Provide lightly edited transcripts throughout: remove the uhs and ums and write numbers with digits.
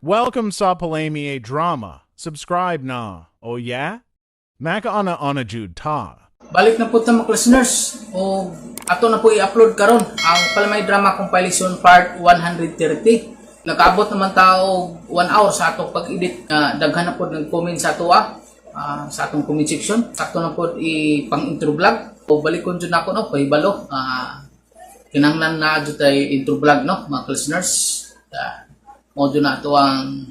Welcome sa Palami Drama. Subscribe na. Oh yeah? Makauna-una jud ta. Balik na po ta, mga listeners, o ato na po i-upload karon ang Palamay Drama Compilation Part 130. Nakaabot naman ta og 1 hour sa atong pag-edit. Daghan na po nag-comment sa ato sa atong comment section. Sakto na po i pang intro vlog. O balikon jud nako, no, pahibalo. Kinahanglan na jud tay intro vlog, no, mga listeners. Mo jud na ato ang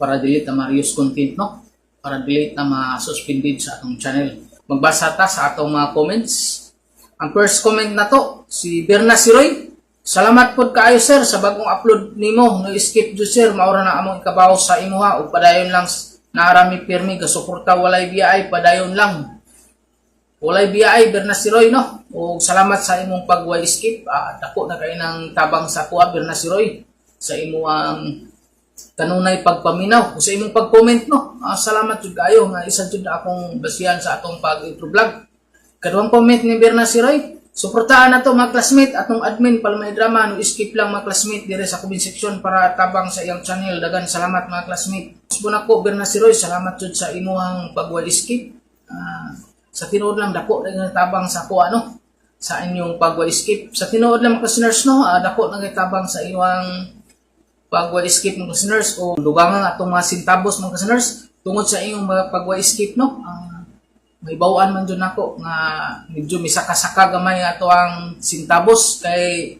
para dili ta ma-reuse content, no, para dili ta ma-suspended sa atong channel. Magbasa ta sa atong mga comments. Ang first comment na to, si Berna Siroy. "Salamat pod kaayo, sir, sa bagong upload nimo. No skip jud, sir, maura na among ikabaw sa imuha ug padayon lang, naarami pirmi gasuporta, walay BI, padayon lang." Walay BI, Berna Siroy, no. Ug salamat sa imong pagway skip. Dako na kay ng tabang sa kuha, Berna Siroy, sa imong kanunay pagpaminaw o sa imong pag-comment, no. Salamat jud kayo nga isa jud na akong basihan sa atong pag-intro vlog. Kaduhang comment ni Berna Siroy, "Suportahan na to, mga classmate, atong admin Palmay Drama, no skip lang, mga classmate, dire sa comment section para tabang sa iyang channel. Dagan salamat, mga classmate." Usbon ako, Berna Siroy, salamat jud sa imuhang pagway skip. Sa tinuod lang, dako na nga tabang sa ako, ano, sa inyong pagway skip. Sa tinuod lang, mga listeners, no, dako na nga tabang sa inyong pagwa skip, mga listeners, o dugangan atong mga sintabos, mga listeners, tungod sa inyong mga pagwa skip, no. May bawaan man jud nako nga medyo misaka-saka gamay ato ang sintabos kay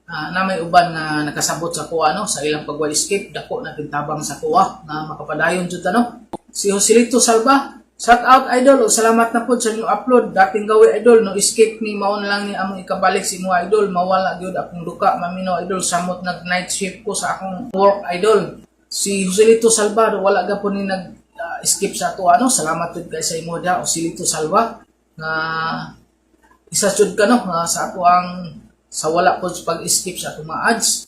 na may uban nga nakasabot sa kuha, no, sa ilang pagwa skip. Dako na tabang sa kuha nga makapadayon jud, ano. Si Joselito Salva, "Shout out, idol, ug salamat na pod sa inyong upload. Dating gawi, idol, no skip ni, mao na lang ni among ikabalik sa imo, idol. Mawala gyud akong duka maminaw, idol, samot nag night shift ko sa akong work, idol." Si Joselito Salva, wala gapon ni nag skip sa ato, ano. Salamat jud kay sa imo da, Joselito Salva, nga isa jud ka, no, nga sa ato ang sa wala po sa pag-skip sa atong mga ads.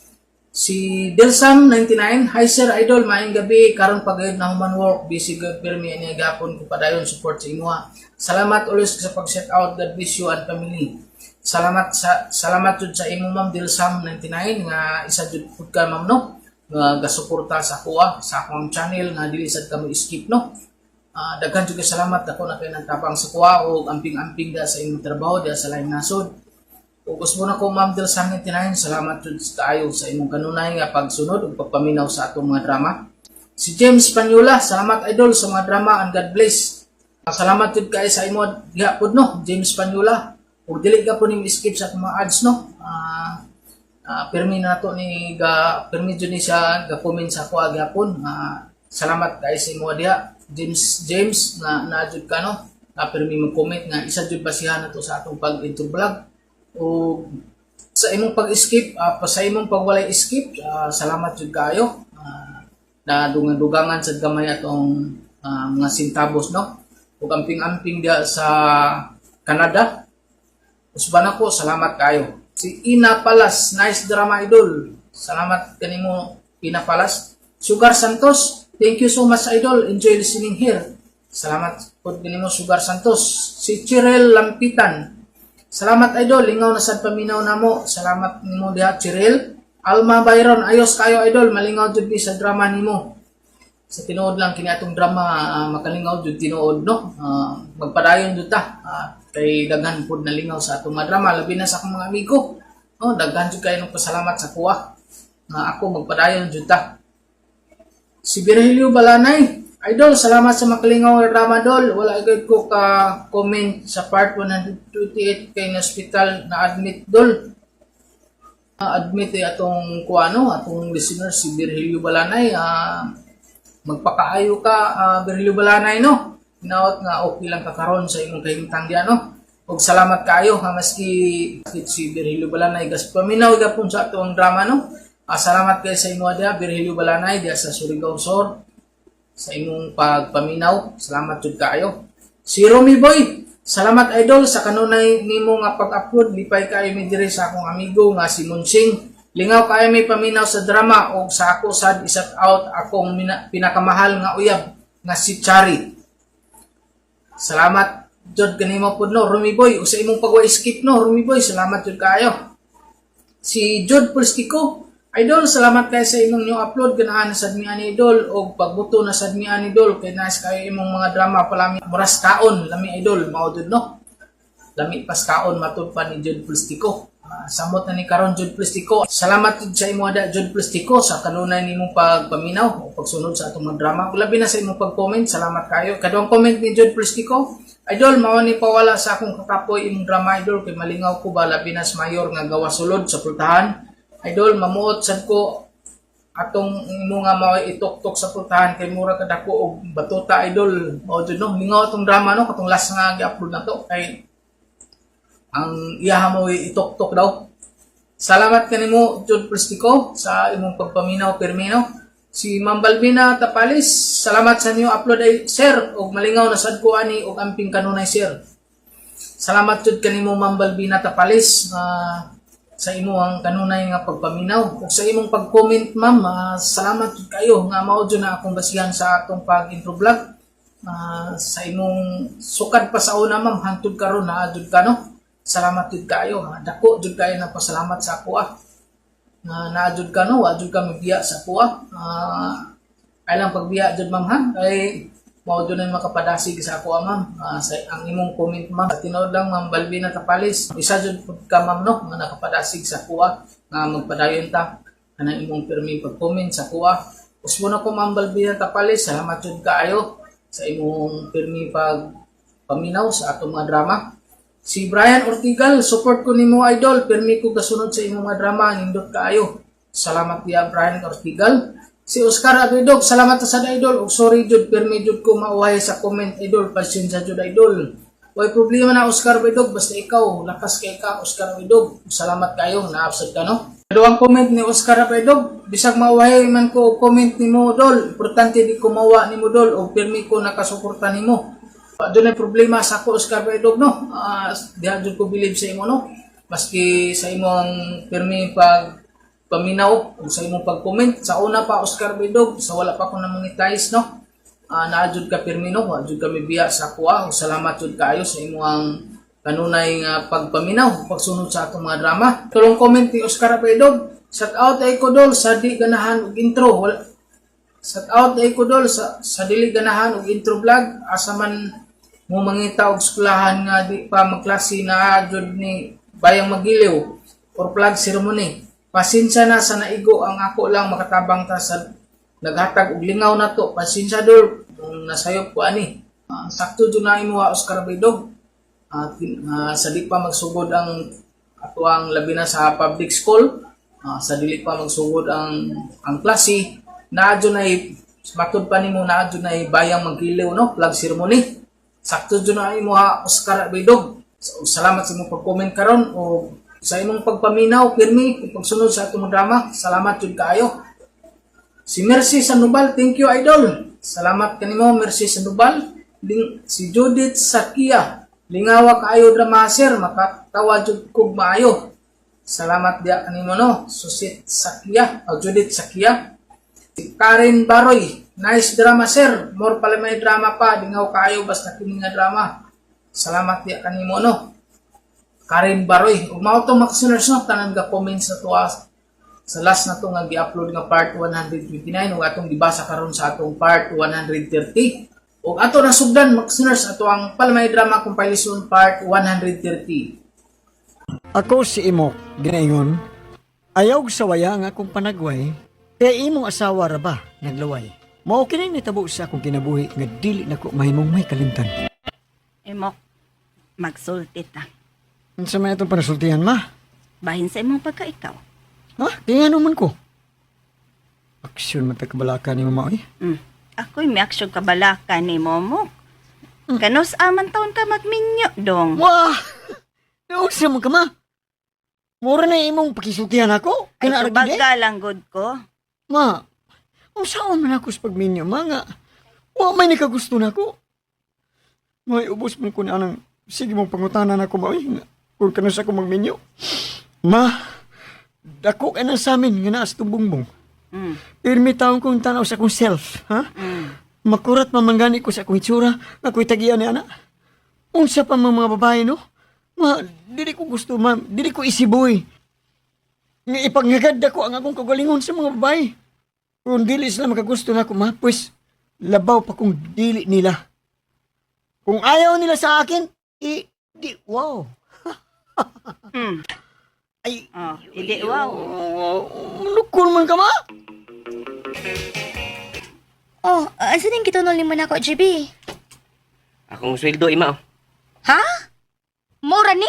Si Delsam 99, "Hi sir, idol, maayong gabi, karon pag na human work, busy gud pirmi ani gapon ko, padayon support sa imuha. Salamat always sa pag-shout out, God bless you and family." Salamat jud sa imo, Ma'am Delsam 99, nga isa jud pud ka, ma'am, no, nga gasuporta sa kuha sa akong channel nga dili sad kamo skip, no. Daghan jud kay salamat, dako na kay nagtabang sa kuha og amping-amping da sa imong trabaho da sa laing nasod. Ug gusto na ko, Ma'am Del 99, salamat jud kaayo sa imong kanunay nga pagsunod ug pagpaminaw sa atong mga drama. Si James Panyola, "Salamat, idol, sa mga drama and God bless." Salamat jud kay sa imo diha pud, no, James Panyola. Ug dili ka po ning skip sa atong mga ads, no. Pirmi na nato ni ga pirmi jud ni siya ga comment sa ako gyapon. Salamat kay sa imo diha, James James, nga na jud ka, no. Pirmi mo comment nga isa jud basihan nato sa atong pag-intro vlog. O sa imong pag-skip, pa sa imong pagwalay skip, salamat jud kaayo. Na dugangan sad gamay atong mga sintabos, no. Ug amping-amping diha sa Canada. Usban ako, salamat kayo. Si Ina Palas, "Nice drama, idol." Salamat kanimo, Ina Palas. Sugar Santos, "Thank you so much, idol. Enjoy listening here." Salamat po kanimo, Sugar Santos. Si Chirel Lampitan, "Salamat, idol, lingaw na sad paminaw namo." Salamat nimo diha, Chirel. Alma Byron, "Ayos kayo, idol, malingaw jud mi sa drama nimo." Sa tinuod lang kini atong drama, makalingaw jud tinuod, no. Magpadayon jud ta kay daghan pud nalingaw sa atong mga drama, labi na sa akong mga amigo. No, daghan jud kayo ng pasalamat sa kuha. Nga ako magpadayon jud ta. Si Virgilio Balanay, "Idol, salamat sa makalingaw nga drama, dol. Wala gyud ko ka comment sa part 128 kay na hospital na admit, dol." Admit eh atong kuano, atong listener si Virgilio Balanay. Magpakaayo ka, Virgilio Balanay, no. Hinaot nga okay lang ka karon sa imong kahimtang diya, no. Ug salamat kaayo ha, maski si Virgilio Balanay gas paminaw gapon sa atong drama, no. Salamat kay sa imo diha, Virgilio Balanay, diha sa Surigao Sur, sa imong pagpaminaw. Salamat jud kaayo. Si Romy Boy, "Salamat, idol, sa kanunay nimo nga pag-upload. Lipay kaayo mi diri sa akong amigo nga si Monsing. Lingaw kaayo mi paminaw sa drama og sa ako sad i-shout out akong pinakamahal nga uyab nga si Chari." Salamat jud kanimo pud, no, Romy Boy, ug sa imong pagwa skip, no, Romy Boy, salamat jud kaayo. Si Jod Pulstico, Idol, salamat kay sa imong new upload. Ganahan na sad mi ani, idol, og pagbuto na sad mi ani, idol, kay nice kayo imong mga drama palami muras kaon lami, idol. Mao jud no, lami pas kaon matud pa ni Jude Plastiko. Samot na ni karon Jude Plastiko. Salamat jud sa imo ada, Jude Plastiko, sa kanunay nimong pagpaminaw o pagsunod sa atong mga drama. Labi na sa imong pag-comment, salamat kayo. Kaduhang comment ni Jude Plastiko: "Idol, mao ni pawala sa akong kakapoy imong drama, idol, kay malingaw ko ba, labi na sa mayor nga gawa sulod sa pultahan. Idol, mamuot sad ko atong imo nga mao ituktok sa pultahan kay mura kadako og batuta, idol." Mao jud no, lingaw atong drama no, katong last nga gi-upload na to kay ang iyaha mo ituktok daw. Salamat kanimo, Jude Plastiko, sa imong pagpaminaw pirmino. Si Ma'am Balbina Tapalis, "Salamat sa new upload ay sir, og malingaw na sad ko ani og amping kanunay, sir." Salamat jud kanimo, Ma'am Balbina Tapalis, sa imong kanunay nga pagpaminaw ug sa imong pag-comment, ma'am. Salamat jud kayo nga mao jud na akong basihan sa atong pag-intro vlog. Sa imong sukad pa sa una, ma'am, hantod karon naa jud ka no. Salamat jud kayo. Dako jud kayo na pasalamat sa ako ah. Nga naa jud ka no, wa jud ka mibiya sa ako ah. Ay lang pagbiya jud, ma'am, ha. Kay mao jud na makapadasig sa ako ah, ma'am. Sa ang imong comment, ma'am. Tinuod lang, Ma'am Balbina Tapalis. Isa jud pud ka, ma'am, no nga nakapadasig sa ako ah, nga magpadayon ta kanang imong pirmi pag-comment sa ako ah. Usbo na ko, Ma'am Balbina Tapalis, salamat jud kaayo sa imong pirmi pag paminaw sa atong mga drama. Si Brian Ortigal, "Support ko nimo, idol, pirmi ko gasunod sa imong mga drama, nindot kaayo." Salamat diya, Brian Ortigal. Si Oscar Abidog, "Salamat sa idol, ug sorry jud, pirmi jud ko mauhay sa comment, idol, pasensya jud, idol." Way problema na, Oscar Abidog, basta ikaw, lakas kay ka, Oscar Abidog. Salamat kayo, na-upset ka no. Duhang comment ni Oscar Abidog: "Bisag mauhay man ko og comment nimo, dol, importante di ko mawa nimo, dol, ug pirmi ko nakasuporta nimo." Doon ay problema sa ako, Oscar Abidog, no. Diha jud ko believe sa imo no. Maski sa imong pirmi pag paminaw ug sa imong pag-comment sa una pa, Oscar Abidog, sa wala pa ko na monetize no. Naa jud ka pirmi no, wa jud kami biya sa kuha. Ug salamat jud kaayo sa imong kanunay nga pagpaminaw, pagsunod sa atong mga drama. Tulong comment ni Oscar Abidog: "Shout out ay ko, dol, sa di ganahan og intro. Wala, shout out ay ko, dol, sa dili ganahan og intro vlog. Asa man mo mangita og eskwelahan nga di pa magklase na jud ni bayang magiliw or flag ceremony? Pasensya na sa naigo, ang ako lang makatabang ta sa naghatag og lingaw nato. Pasensya, dol, kung nasayop ko ani." Sakto jud na imo, Oscar Abidog. Sa di pa magsugod ang atuang labi na sa public school, sa dili pa magsugod ang klase, naa jud nay matud pa nimo naa jud nay bayang magiliw no, flag ceremony. Sakto jud na imo ha, Oscar Abidog. So, salamat sa imong pag-comment karon o sa imong pagpaminaw pirmi ug pagsunod sa atong drama. Salamat jud kaayo. Si Mercy Sandoval, "Thank you, idol." Salamat kanimo, Mercy Sandoval. Si Judith Sakia, "Lingawa kaayo drama, sir, makatawa jud kog maayo." Salamat diya kanimo no. Susit Sakia, o Judith Sakia. Si Karen Baroy, "Nice drama, sir. More pala may drama pa, lingaw kaayo basta kini nga drama." Salamat diya kanimo no. Karen Baroy. Ug mao to mga listeners no, tanan ga comments na tuwa sa last na to nga gi-upload nga part 129 ug atong gibasa karon sa atong part 130. Ug ato na sugdan mga listeners ato ang Palmay Drama Compilation part 130. Ako si Imok, ginaingon. Ayaw sawaya nga akong panagway, kaya imong asawa ra ba naglaway? Mao kini nitabo sa akong kinabuhi nga dili nako mahimong may kalimtan. Imok, magsulti ta. Unsa man itong panasultihan, ma? Bahin sa imong pagka-ikaw. Ha? Kaya nga man ko. Aksyon man kabalaka ni mama oy. Ako'y may aksyon kabalaka ni Momok. Kanus aman taon ka magminyo, dong? Wah! Naunsa man ka, ma? Mura na imong pakisultihan ako. Ay, Kana ra gid eh. tubaga lang gud ko. Ma, unsaon man ako sa pagminyo, ma, nga wa may nakagusto nako. May ubos man ko na anang sige mong pangutanan ako, ma, oy, nga kung kanus ako magminyo. Ma, dako ka na sa amin nga naa sa bumbong. Pirmi taon kong tanaw sa akong self, ha? Makurat mamanggani ko sa akong itsura, nga ako'y tagian ni ana. Unsa pa mga babae, no? Ma, dili ko gusto, ma. Dili ko easy boy. Nga ipangagad ako ang akong kagalingon sa mga babae. Kung dili sila makagusto na ako, ma, pues labaw pa kung dili nila. Kung ayaw nila sa akin, i, di, wow. Ay, Oh, hindi wow. Lukol man ka, ma. Oh, asa din kitunol nimo nako, GB? Akong sweldo, ima. Oh. Ha? Mura ni?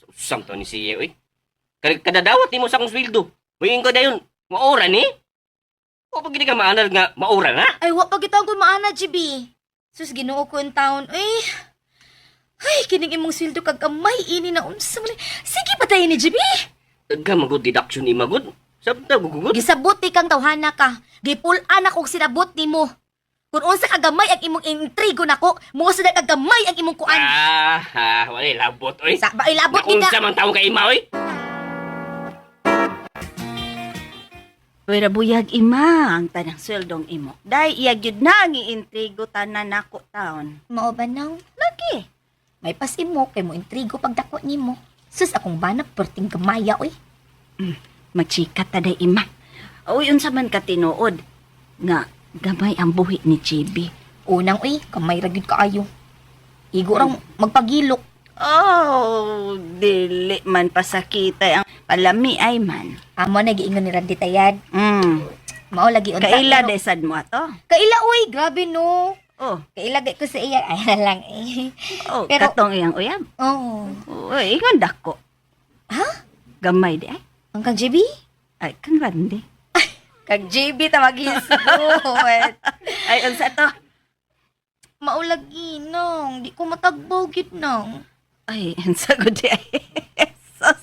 Usam to ni siya, oy. Kadadawat nimo sa akong sweldo. Muingin ko dayon, maura ni? O pag gini ka maanal nga, maura na? Ay, wa pa gitaw ko maana, GB. Sus, Ginoo ko in town. Ay, ay, kining imong sweldo kag gamay ini na unsa man ni. Sige patayin ni GB. Daga magod deduction ima gud. Sabta gugugod. Gisabot ni kang tawhana ka. Gipul-an akong sinabot nimo. Kung unsa ka gamay ang imong intrigo nako, mo sa ka gamay ang imong kuan. Ah, ah, wala labot, oy. Sa ba ilabot gid Naunsa na. man taong ka ima, oy. Pero buyag ima ang tanang sweldong imo. Day iyag yun na ang iintrigo tanan nako taon. Mao ba nang? Lagi. May pas imo kay mo intrigo pagdako nimo. Sus akong bana perting gamaya oy. Magchika ta day ima. Uy, unsa man ka tinuod nga gamay ang buhi ni GB. Unang uy, kamay ra gyud kaayo. Igo rang magpagilok. Oh, dili man pasakita ang palami ay man. Amo na giingon ni Randy Tayad. Mao lagi unta. Kaila pero- desad mo ato? Kaila uy, grabe no. Oh, Kaila gay ko sa iya ay na lang eh. oh, Pero- katong iyang uyab. Oh. Uy, ingon dako. Ha? Gamay di ay. Ang kang JB? Ay, kang randi. Kag JB ta maghisgot. Ay, unsa to? Maulagi nang, di ko matagbaw gid nang. Ay, unsa gud di ay. Sus.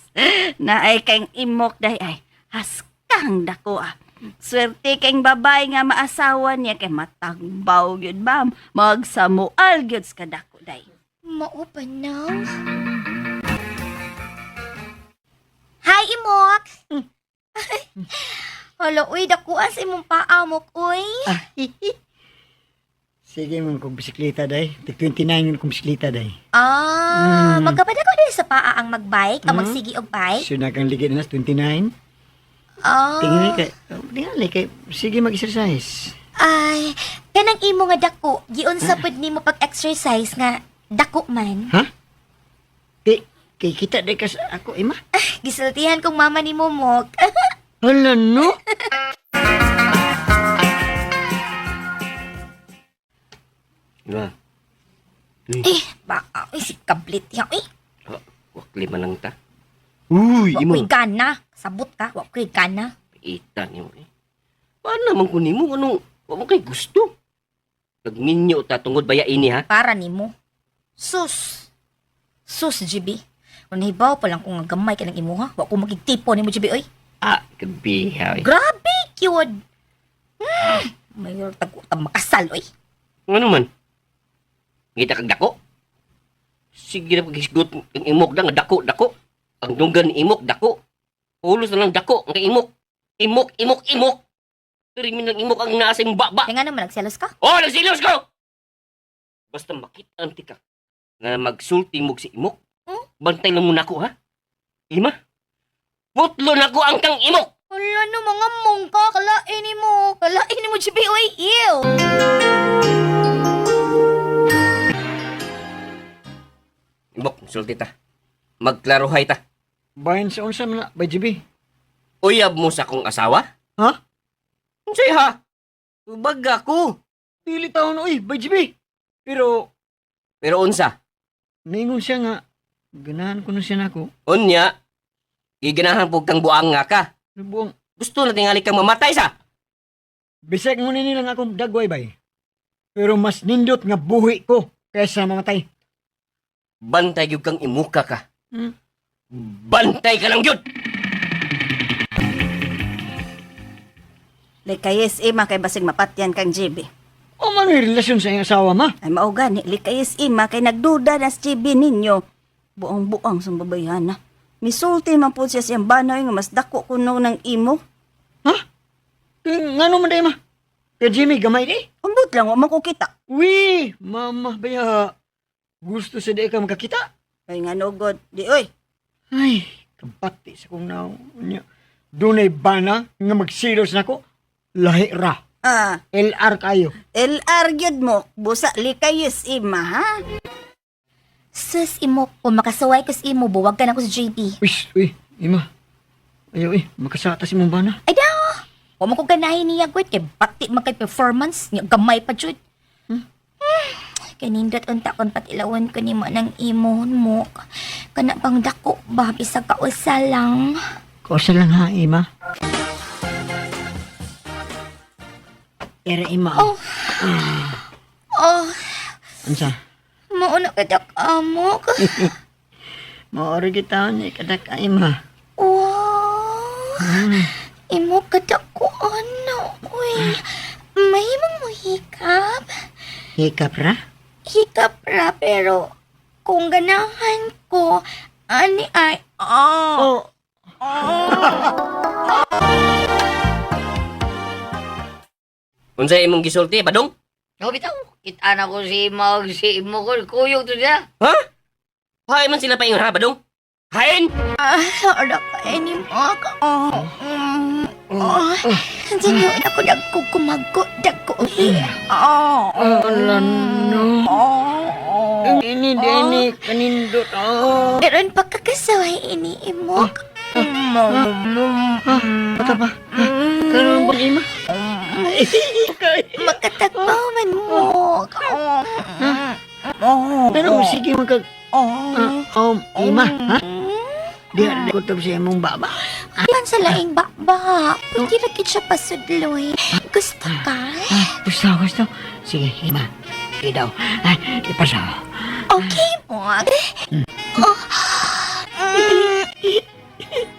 Na ay kang imok day ay. Haskang dako ah. Swerte kang babae nga maasawa niya kay matagbaw gyud ma'am. Magsamual gyud sa kadako day. Mao pa nang. Hi Imok. Hala, uy, dakuan sa imong paamok, uy. Sige man kong bisikleta, day. Tig 29 yun kong bisikleta, day. Ah, magkapadako din sa paa ang magbike, ang magsigi og bike. So, nakang ligid na sa 29. Ah. Tingnan kay, tingnan kay, sige mag-exercise. Ay, kanang imo nga dako, giunsa pud nimo pag-exercise nga dako man. Ha? Kay, kay kita day kas ako, ima. Gisultihan kong mama ni Momok. Hala, no? Ima, Eh, baka, eh, si kablit ya, eh. oh, wakli man lang ta. Uy, Wa ima. ko'y gana. Sabot ka, wa ko'y gana. Ita nimo eh. Paano naman kun nimo anong wa mo kay gusto? Nagminyo ta tungod baya ini ha? Para nimo. Sus. Sus, GB. Kung nahibaw pa lang kung nga gamay ka ng imuha, wa ko magigtipo nimo, GB, oy. Ah, kabiha eh. Grabe, cute. Mayor tag tag makasal, oy. Ano man? Ngita kag dako? Sige na paghisgot ang imok da nga dako dako. Ang dunggan ni imok dako. Ulos na lang dako ang imok. Imok imok imok. Pero ng imok ang nasa imong baba. Kaya nga naman, nagselos ka? Oh, nagsilos ko! Basta makita anti ka nga magsulti mo si imok. Hmm? Bantay lang muna ko ha. Ima. Putlo na ko ang kang imok. Wala no, mga mongka. Kalain mo. Kalain mo, GB, oy. Ew. Imok, sulti ta. Magklarohay ta. Bayan sa unsa man na, by GB. Uyab mo sa akong asawa? Ha? Unsay ha? Baga ko. Dili taon, oy, by GB. Pero, Pero unsa? ningon siya nga, ganahan ko na siya nako. Unya, giganahan po kang buang nga ka. Buong, Gusto na tingali kang mamatay sa. bisag mo nilang akong dagway, bay. Pero mas nindot nga buhi ko kaysa mamatay. Bantay gyud kang imuka ka. Hmm? Bantay ka lang gyud. Likayes ima kay basig mapatyan kang GB. O man may relasyon sa iyong asawa, ma? Ay mao gani likayes ima kay nagduda na sa GB ninyo. Buang-buang sa babayhana. Misulti man po siya siyang banoy nga mas dako kuno ng imo. Ha? Kay, ngano man day, ma? Kay Jimmy, gamay di? Ambot lang wa man ko kita. Uy, mama, baya. Gusto sa di ka makakita? Ay nga nugod, di oy. Ay, kabati sa kong nao. Nya. Dunay bana nga magsilos nako. Lahi ra. Ah, LR kayo. LR gyud mo, busa likayos ima ha. Sus, imok, kung makasuway ko sa imo, buwag ka na ko sa JB. Uy, uy, ima. Ayaw eh, makasata si mong bana. Ay daw! Wa mo ko ganahin niya, gwit, kay bati man kay performance, niya gamay pa jud. Kanindot unta kon patilawan ko nimo ng imo mo. Kana pang dako ba bisag kausa lang. Kausa lang ha, ima. Era ima. Oh. Oh, Unsa? mauna ka dak amok. Maori kita ni kadak ima. Wow. Imo kadako ano, uy. May mong mohikap. Hikap ra? Hikap ra pero kung ganahan ko ani ay oh. Oh. Unsa imong gisulti, Badong? No, bitaw. Kita na ko si Mag, si Imo ko. Kuyog to siya. Ha? Hain man sila paingon ha, Badong? Hain! Ara ka ini mo ka. Oh. Oh. Diyan ako dagko kumago dagko. Oh. Ala no. Oh. Ini dini kanindot. Oh. Meron pa kakasaway ini imok. Bata ba? Karon ba ima? Makatagbaw man mo. Oh. Pero sige man kag ima, ha? Di di ko sa imong baba. Pan sa laing bakba. Pwede ra gid siya pasudloy. Gusto ka? Gusto, gusto. Sige, ima. Sige daw. Ay, ipasa. Okay mo. Oh. Mm.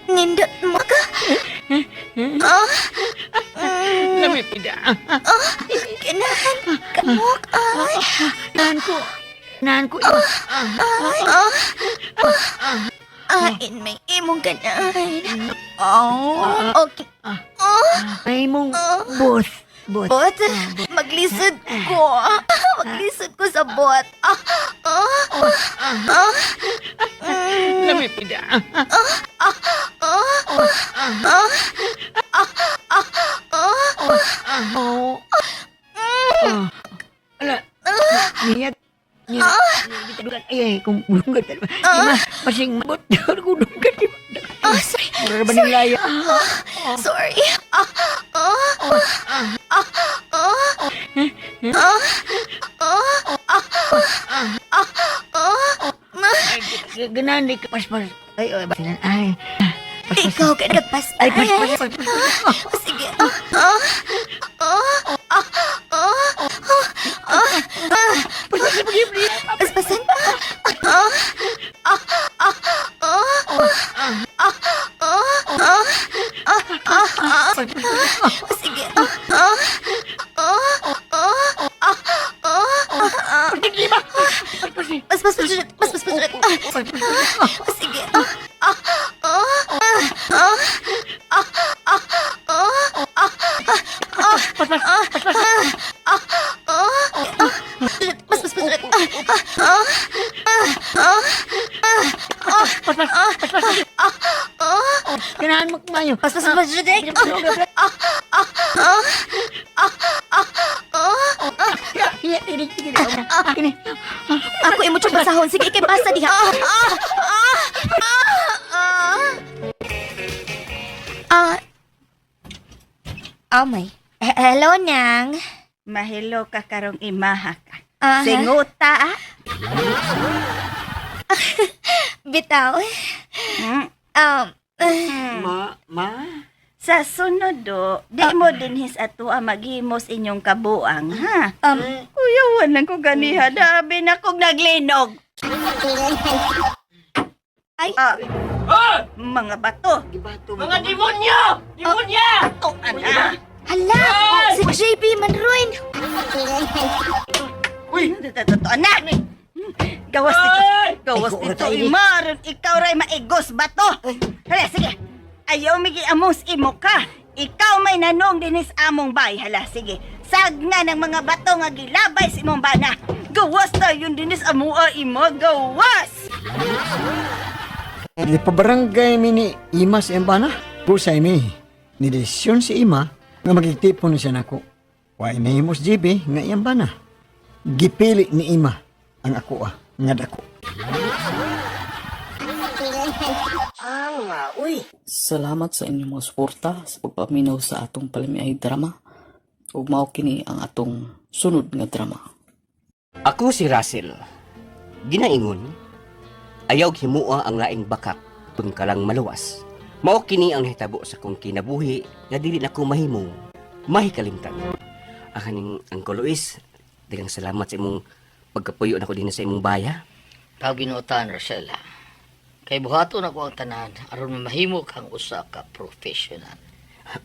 Nindot mo ka. Oh. Mm. Lami pida. Ganahan ka mo. Ay. Nahan ko. Nahan ko ima. Ay. Ah, in may imong ganahan. Oh. Okay. Oh. Ay mong both. Both. Bot, maglisod ko. Maglisod ko sa bot. Ah, ah, ah, Lami pida. Oh. Ah. Ala. Niya. Niya. Niya. Ay, ay, kung dunggan. Ima, masing mabot. Kung dunggan. ah, sorry. Mura ba ng laya? Sorry. Ah, ah, ah, ah, ah, ah, ah, ah, Ganahan di ka paspas. Ay, ay, basilan. Ay. Paspas. Ikaw ka nagpas. Ay, paspas, paspas. Ah, Sige. Ah, ah, ah, ah, ah, ah, ah. Paspasan pa. Ah, ah, ah, ah, ah, ah, ah, ah, ah, ah. Sige. Ah, ah, ah, ah, ah, ah, ah. Paspas, paspas, paspas, paspas. Ah, ah, sige. Ah, ah, ah, ah, ah, ah, ah, ah, ah, ah, ah, ah, ah. Paspas, paspas. Ah, ah, ah, ah, ah, ah, ah, ah. Ganahan mo kumayo. Paspas, paspas, Ah, ah, ah, ah, ah, ah. Iya, ini, ini, ini. Ako imo tiyong basahon. Sige, ikay basa diha. Ah, ah, ah, ah, ah. Ah. Oh my. Hello, Nang. Mahilo ka karong imaha ka. Aha. Singuta ah. Bitaw. Mm. Ma, ma. Sa sunod do, di mo dinhis ato ang maghimos inyong kabuang ha. Kuyawan lang ko ganiha, dabi na kong naglinog. Ay. Ah, mga bato. Mga demonyo! Demonya! Bato ana. Hala, si JP Manruin. Uy, totoo na. Gawas dito. Gawas Ay, dito. ay, ay. Imaron, ikaw ray maigos bato. Hala, sige. Ayaw migi amos imo ka. Ikaw may nanong dinis among bay. Hala, sige. Sagna ng mga bato nga gilabay sa imong bana. Gawas tayo dinis amua imo. Gawas! Di pa barangay mini ima sa embana. Pusay mi, nidesisyon si Ima nga magigtipon siya nako. Wa inahimos GB nga iyang bana. Gipili ni Ima ang ako nga dako. Salamat sa inyong mga suporta sa pagpaminaw sa atong palamiay drama. Ug mao kini ang atong sunod nga drama. Ako si Russell. Ginaingon, ayaw himua ang laing bakak tun kalang maluwas. Mao kini ang nahitabo sa kong kinabuhi nga dili na ko mahimo mahikalimtan. Ang kaning Uncle Luis, daghang salamat sa imong pagkapuyo nako dinhi sa imong baya. Paginutan, Rosella. Kay buhaton ako ang tanan aron mahimo kang usa ka professional.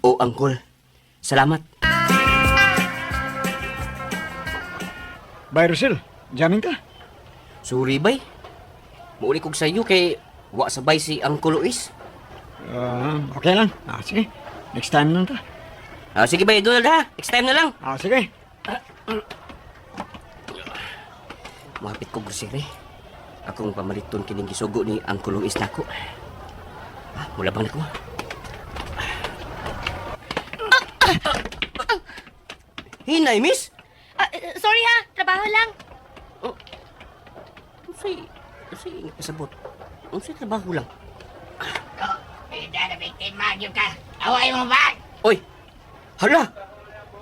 O Uncle, salamat. Bye, Rosel. Jamming ka? Sorry bay. Muuli kog sayo kay wa sabay si Uncle Luis. Okay lang. Sige. Next time lang ta. Sige bay, Donald ha. Next time na lang. Sige. Mahapit ko grocery. Akong pamaliton kining gisugo ni Uncle Luis nako. Mula bang nako? Hinay, miss. Sorry ha, trabaho lang. Unsay unsay nga pasabot? Unsay trabaho lang? Bida na biktima gyud ka. Away mo ba? Oy. Hala.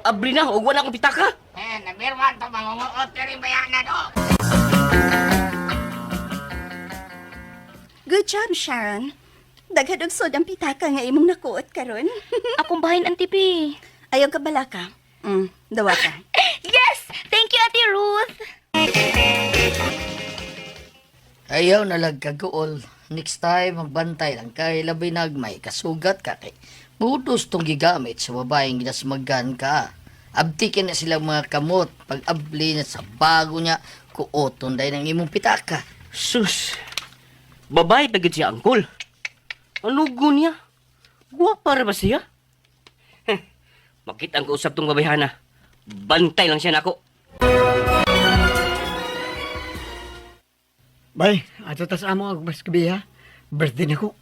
Abri na og wala akong pitaka. Eh, nabirman pa mangunguot diri bayanan oh. Good job, Sharon. Daghan og sod ang pitaka nga imong nakuot karon. Akong bahin, Auntie B. Ayaw ka bala ka. Dawa ka. Yes! Thank you, Ate Ruth! Ayaw na lang kaguol. Next time, magbantay lang kay labi nagmay kasugat ka kay. Mudos tong gigamit sa babaeng ginasmagan ka. Abtikin na silang mga kamot pag abli na sa bago niya kuoton dahil ng imong pitaka. Sus. Babae pa gid siya, Uncle. Alugo niya. Guwapa ra ba siya? Heh, Makita ang kausap tong babayhana. Bantay lang siya nako. Bye. Ato tas amo ang mas gabi ha. Birthday na ko.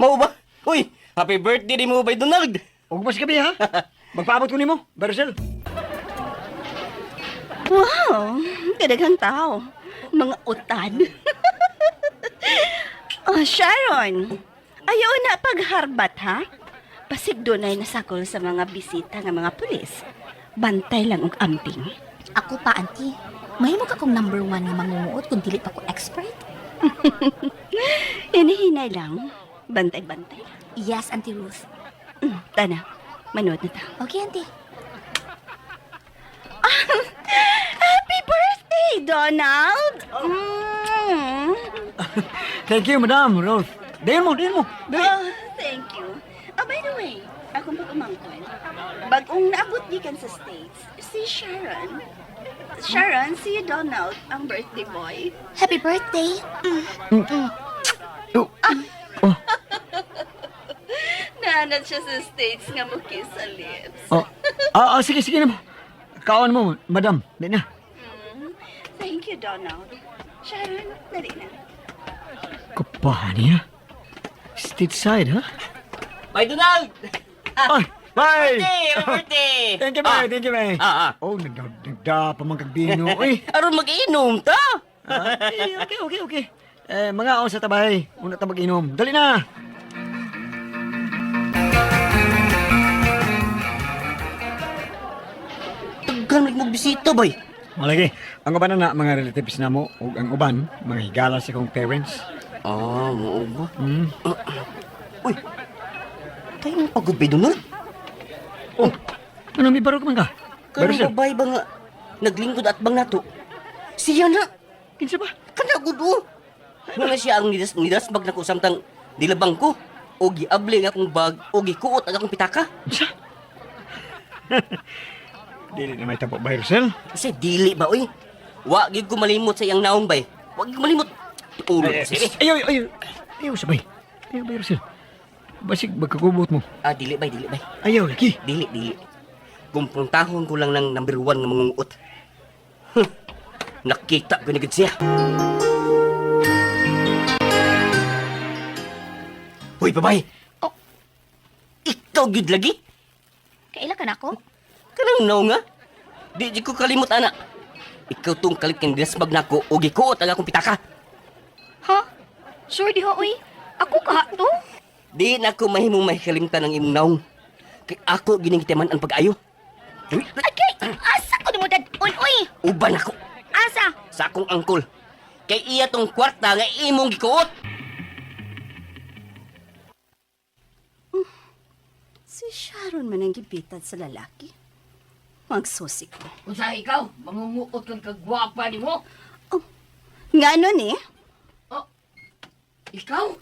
Mao ba? Uy, happy birthday ni mo bay Donald. Og mas gabi ha. Magpaabot ko nimo, Bye, Rosel. Wow! Kadaghang tao. Mga utad. Oh, Sharon! Ayaw na pagharbat, ha? Pasig dunay nasakol sa mga bisita nga mga pulis. Bantay lang og amping. Ako pa, Auntie. Mahimo ka kong number one nga mangunguot kung dili pa ko expert. Hinihinay lang. Bantay-bantay lang. Yes, Auntie Ruth. Tana, manood na ta. Okay, Auntie. Happy birthday, Donald! Mm. Thank you, Madam Ruth. Dayon mo, dayon mo. Dali. Oh, thank you. Oh, by the way, akong pag-umangkon. Bagong naabot gikan sa States, si Sharon. Sharon, si Donald, ang birthday boy. Happy birthday. Oh. Naanad siya sa States nga mo kiss sa lips. Oh. Sige, sige na mo. Kaon mo, Madam. Di na. Thank you, Donald. Sharon, dali na. Kapahan niya. Stateside, ha? Bye Donald. Ay, bye! Hey, happy birthday. Thank you, bye. Thank you, bye. Oh, nagda pa man kag bino. Uy. Aron mag-inom ta. Eh, okay. Eh, mga ako sa tabay. Una ta mag-inom. Dali na! Daghan mo bisita bay. Malagi, ang uban na mga relatives na mo, ug ang uban, mga higala sa kong parents. Mao ba? Uy. Tayo mong pagod bay Donald. Oh, ano, may barog man ka? Kanang Barosel, babae ba nga naglingkod at bang nato? Siya na. kinsa ba? Kana gud oh. Nga siya ang nidas bag nako samtang nilabang ko o giabli ang akong bag o gikuot ang akong pitaka. Unsa? Dili na may tapo, Barosel. Kasi dili ba oy? Wa gid ko malimot sa iyang naong bay. Wa gid ko malimot. Ulo Ay, ko siya. Ayaw, ayaw, ayaw, sabay. Ayaw, Barosel. Basig, magkakubot mo. Dili bay, dili bay. Ayaw, lagi. Dili, dili. Kumpruntahon ko lang ng number 1 nga mangunguot. Huh. Nakita ko na gid siya. Uy, babay. Oh. Ikaw gyud lagi. Kaila ka nako? Kanang naw nga. Di di ko kalimot ana. Ikaw tong kalit kang dinasmag nako o gikuot ang akong pitaka. Ha? Sure di ho, uy. Ako ka to? Di na ko mahimong mahikalimtan ang imong naong. Kay ako gining gitiman ang pag-ayo. Uy, Agay! Asa ko nimo dad-on, uy? uban ako Asa? sa akong angkol. Kay iya tong kwarta nga imong gikuot. Si Sharon man ang gibitad sa lalaki. Magsusi ko. Unsa ikaw? Mangunguot kang kagwapa nimo? Nga ano ni? Oh, ikaw?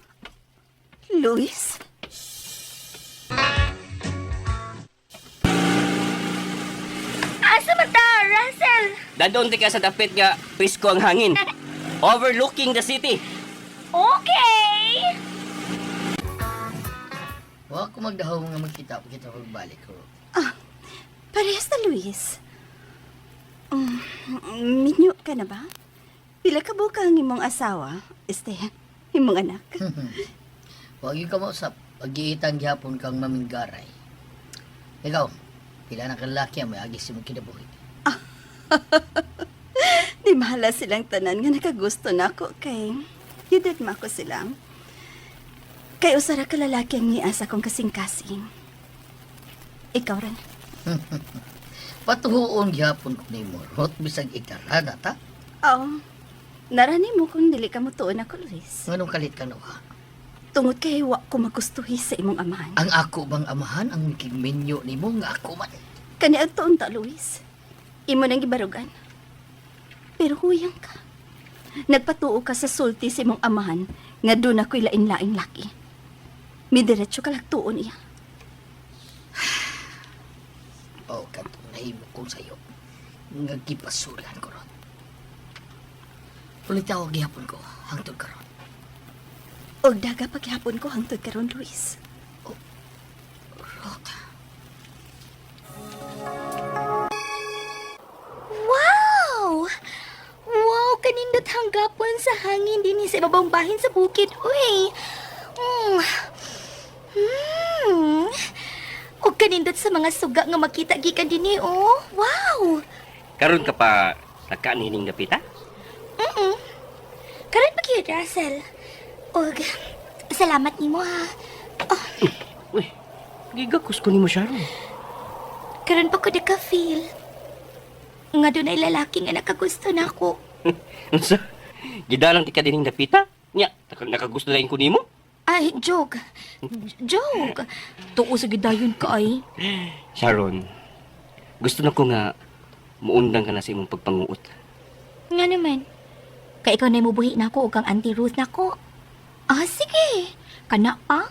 Luis? Asa man ta, Russell? Dadon di ka sa dapit nga presko ang hangin. Overlooking the city. Okay! Wa ko magdahaw nga magkita kita pagbalik ko. Parehas na Luis. Minyo ka na ba? Pila ka buka ang imong asawa? Este, imong anak. Wa gyud ka mausap. Pagiitan gihapon kang maminggaray. Ikaw, pila na ka lalaki ang may agis imong kinabuhi. Di mahala silang tanan nga nakagusto na ako kay yudit ma ko sila. Kay usara ka lalaki ang niasa kong kasing-kasing. Ikaw rin. Patuhuon gihapon ko nimo, Rot bisag ikarada ta. Oo. Narani mo kung dili ka mutuon ako, Luis. Nganong kalit ka noha? Tungod kay wa ko magustuhi sa imong amahan. Ang ako bang amahan ang mikigminyo nimo nga ako man? Kani ang tuon ta, Luis. Imo nang gibarugan. Pero huyang ka. Nagpatuo ka sa sulti sa imong amahan nga doon ako'y lain-laing laki. Midiretso ka lagtuon iya. O katong nahimo kong sayo nga gipasulan ko ron. Ulitaw gihapon ko hangtod karon. Og daga paghapon ko hangtod karon, Luis. Rot. Wow! Wow, kanindot hanggapon sa hangin din sa ibabang bahin sa bukid. Uy! Mm. Ug kanindot sa mga suga nga makita gikan dinhi, oh. Wow! Karon ka pa nagkaanining napita? Mm. Karon pa gyud, Russell. Ug salamat nimo ha. Uy, gigakos ko nimo Sharon. Karon pa ko naka-feel. Nga dunay lalaki nga nakagusto nako. Unsa? Gidalang ti ka dining napita? Nya, nakagusto na ko nimo? Ay, joke. Joke. Tuo sa gidayon ka ay. Sharon, gusto na ko nga muundang ka na sa imong pagpanguot. Nga naman. Kay ikaw na mubuhi na ako ug kang Auntie Ruth nako. Ah, sige. Kana pa?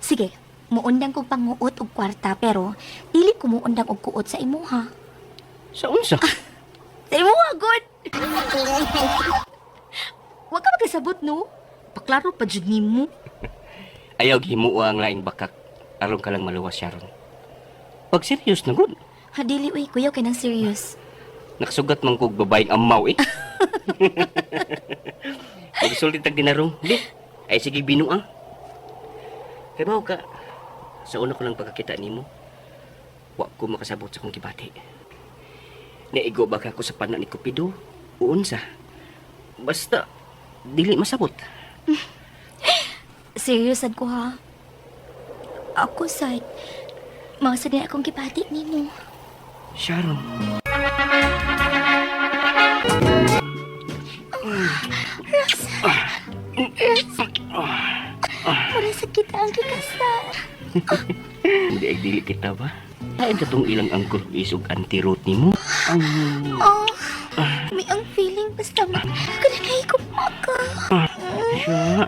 Sige, muundang kong panguot og kwarta pero dili ko muundang og kuot sa imuha. Sa unsa? Sa imuha, good! Wa ka magkasabot, no? Paklaro pa jud nimo. Ayaw gihimua ang laing bakak aron ka lang maluwas, Sharon. Pag serious na gud, Ha, dili, uy, kuyaw kay nang serious. nakasugat man kog babaeng amaw eh. Pagsulti tag dinarong, di. Ay sige binuang. Kay mao ka, sa una ko lang pagkakita nimo, wa ko makasabot sa akong gibati. Naigo ba ka ko sa pana ni Cupido? O unsa? Basta, dili masabot. Serious sad ko ha. Ako sad. Mga sad na akong gibati nimo. Sharon. Mura sa kita ang gikasal. Hindi ay dili kita ba? Ay, katong ilang angkol isog anti-root nimo. Ang Oh, may ang feeling basta kananay ko maka. siya.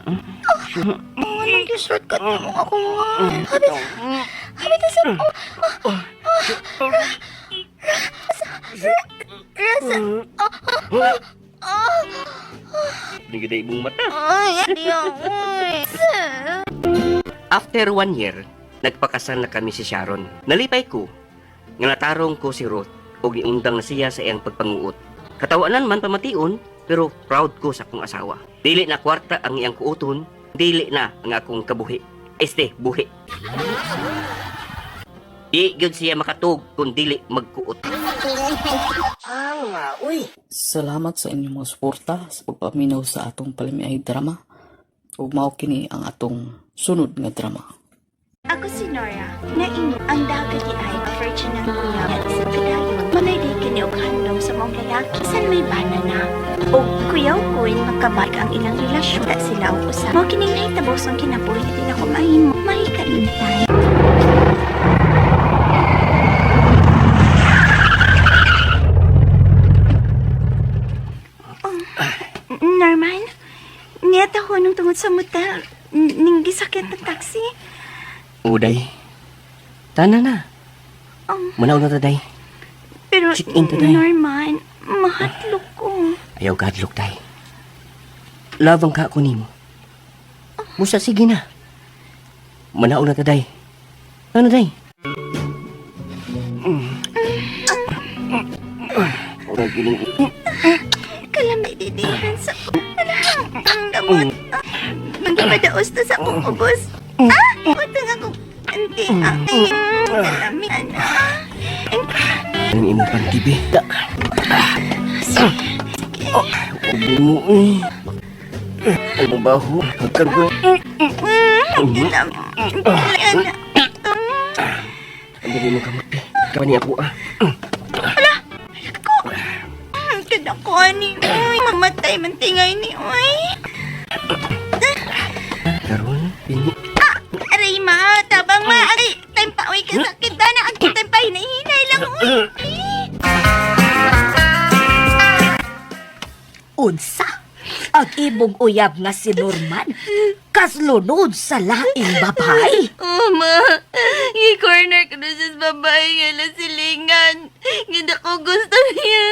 Oh, anong dessert ka mo ako nga. Habit, habit sa oh, oh, Rasa, Nagida imong mata. ay, di ako. After one year, nagpakasal na kami si Sharon. Nalipay ko, nga natarong ko si Ruth ug niundang na siya sa iyang pagpanguot. Katawanan man pamation, pero proud ko sa akong asawa. Dili na kwarta ang iyang kuoton, dili na ang akong kabuhi. Este, buhi. Di gyud siya makatug kung dili magkuot. Salamat sa inyong mga suporta sa pagpaminaw sa atong palamiay drama. Ug mao kini ang atong sunod nga drama. Ako si Nora, naingon ang dagat di ay virgin ng kuya sa kadayon. Manay di kini og handom sa maong lalaki san may bana na. Og kuyaw kuin magkabag ang ilang relasyon ta sila og usa. Mao kining nahitabo sa kinabuhi di na ko mahimo mahikalimtan. Oh, Norman, niyata ko nung tungod sa motel. Ning gisakyan ng taxi. Uday. Tana na. Manaw na ta, day. Pero, Check in today. Norman, mahatlok ko. Ayaw kadlok, day. Love ang kako nimo. Musa, sige na. Manaw na ta, day. Ano, day? Ang giling. Kalamay didihan sa... Ala, ang gamot. Magpadaos na sa akong ubos. Ah! Utang ako. Ante, ay, kalami, ano. Ang imong pantibi. Oh, ubo mo eh. Ay, mo baho. Pagkargo. Kalami, ano. Ang dali mo kamot, be. Kapan niya ako, ah. Kadako, ani, uy. Mamatay man tingay ni, uy. Karon, bini. Aray, ma, tabang ma. Ay, time pa, uy, kasakit na. Ang time pa, hinahinay lang, uy. Unsa? Ang imong uyab nga si Norman kaslunod sa laing babae. Oh, ma. I-corner ko na siya sa babae nga lang silingan. Hindi ko gusto niya.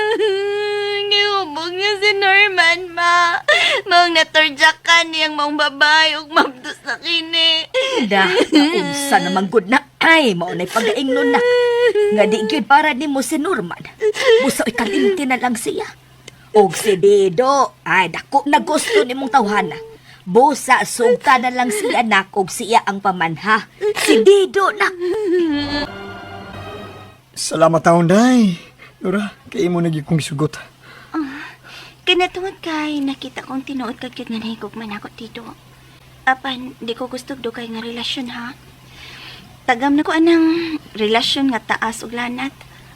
Gihubog niya si Norman, ma. Maong natorjakan niyang maong babae ug mabdos na kini. Na, unsa naman gud na ay mao na'y pagaingnon na. Nga di gyud para nimo si Norman. Busa ikalimti na lang siya. Og si Dido, ay dako na gusto nimong tawhana. Busa sugta na lang siya nak og siya ang pamanha. Si Dido nak. Salamat taon, day. Nora, kay imo na gyud kong gisugot. Kinatungod kay nakita kong tinuod ka gyud nga nahigog man ako dito. Apan, di ko gusto dugay nga relasyon ha. Tagam na ko anang relasyon nga taas ug lanat.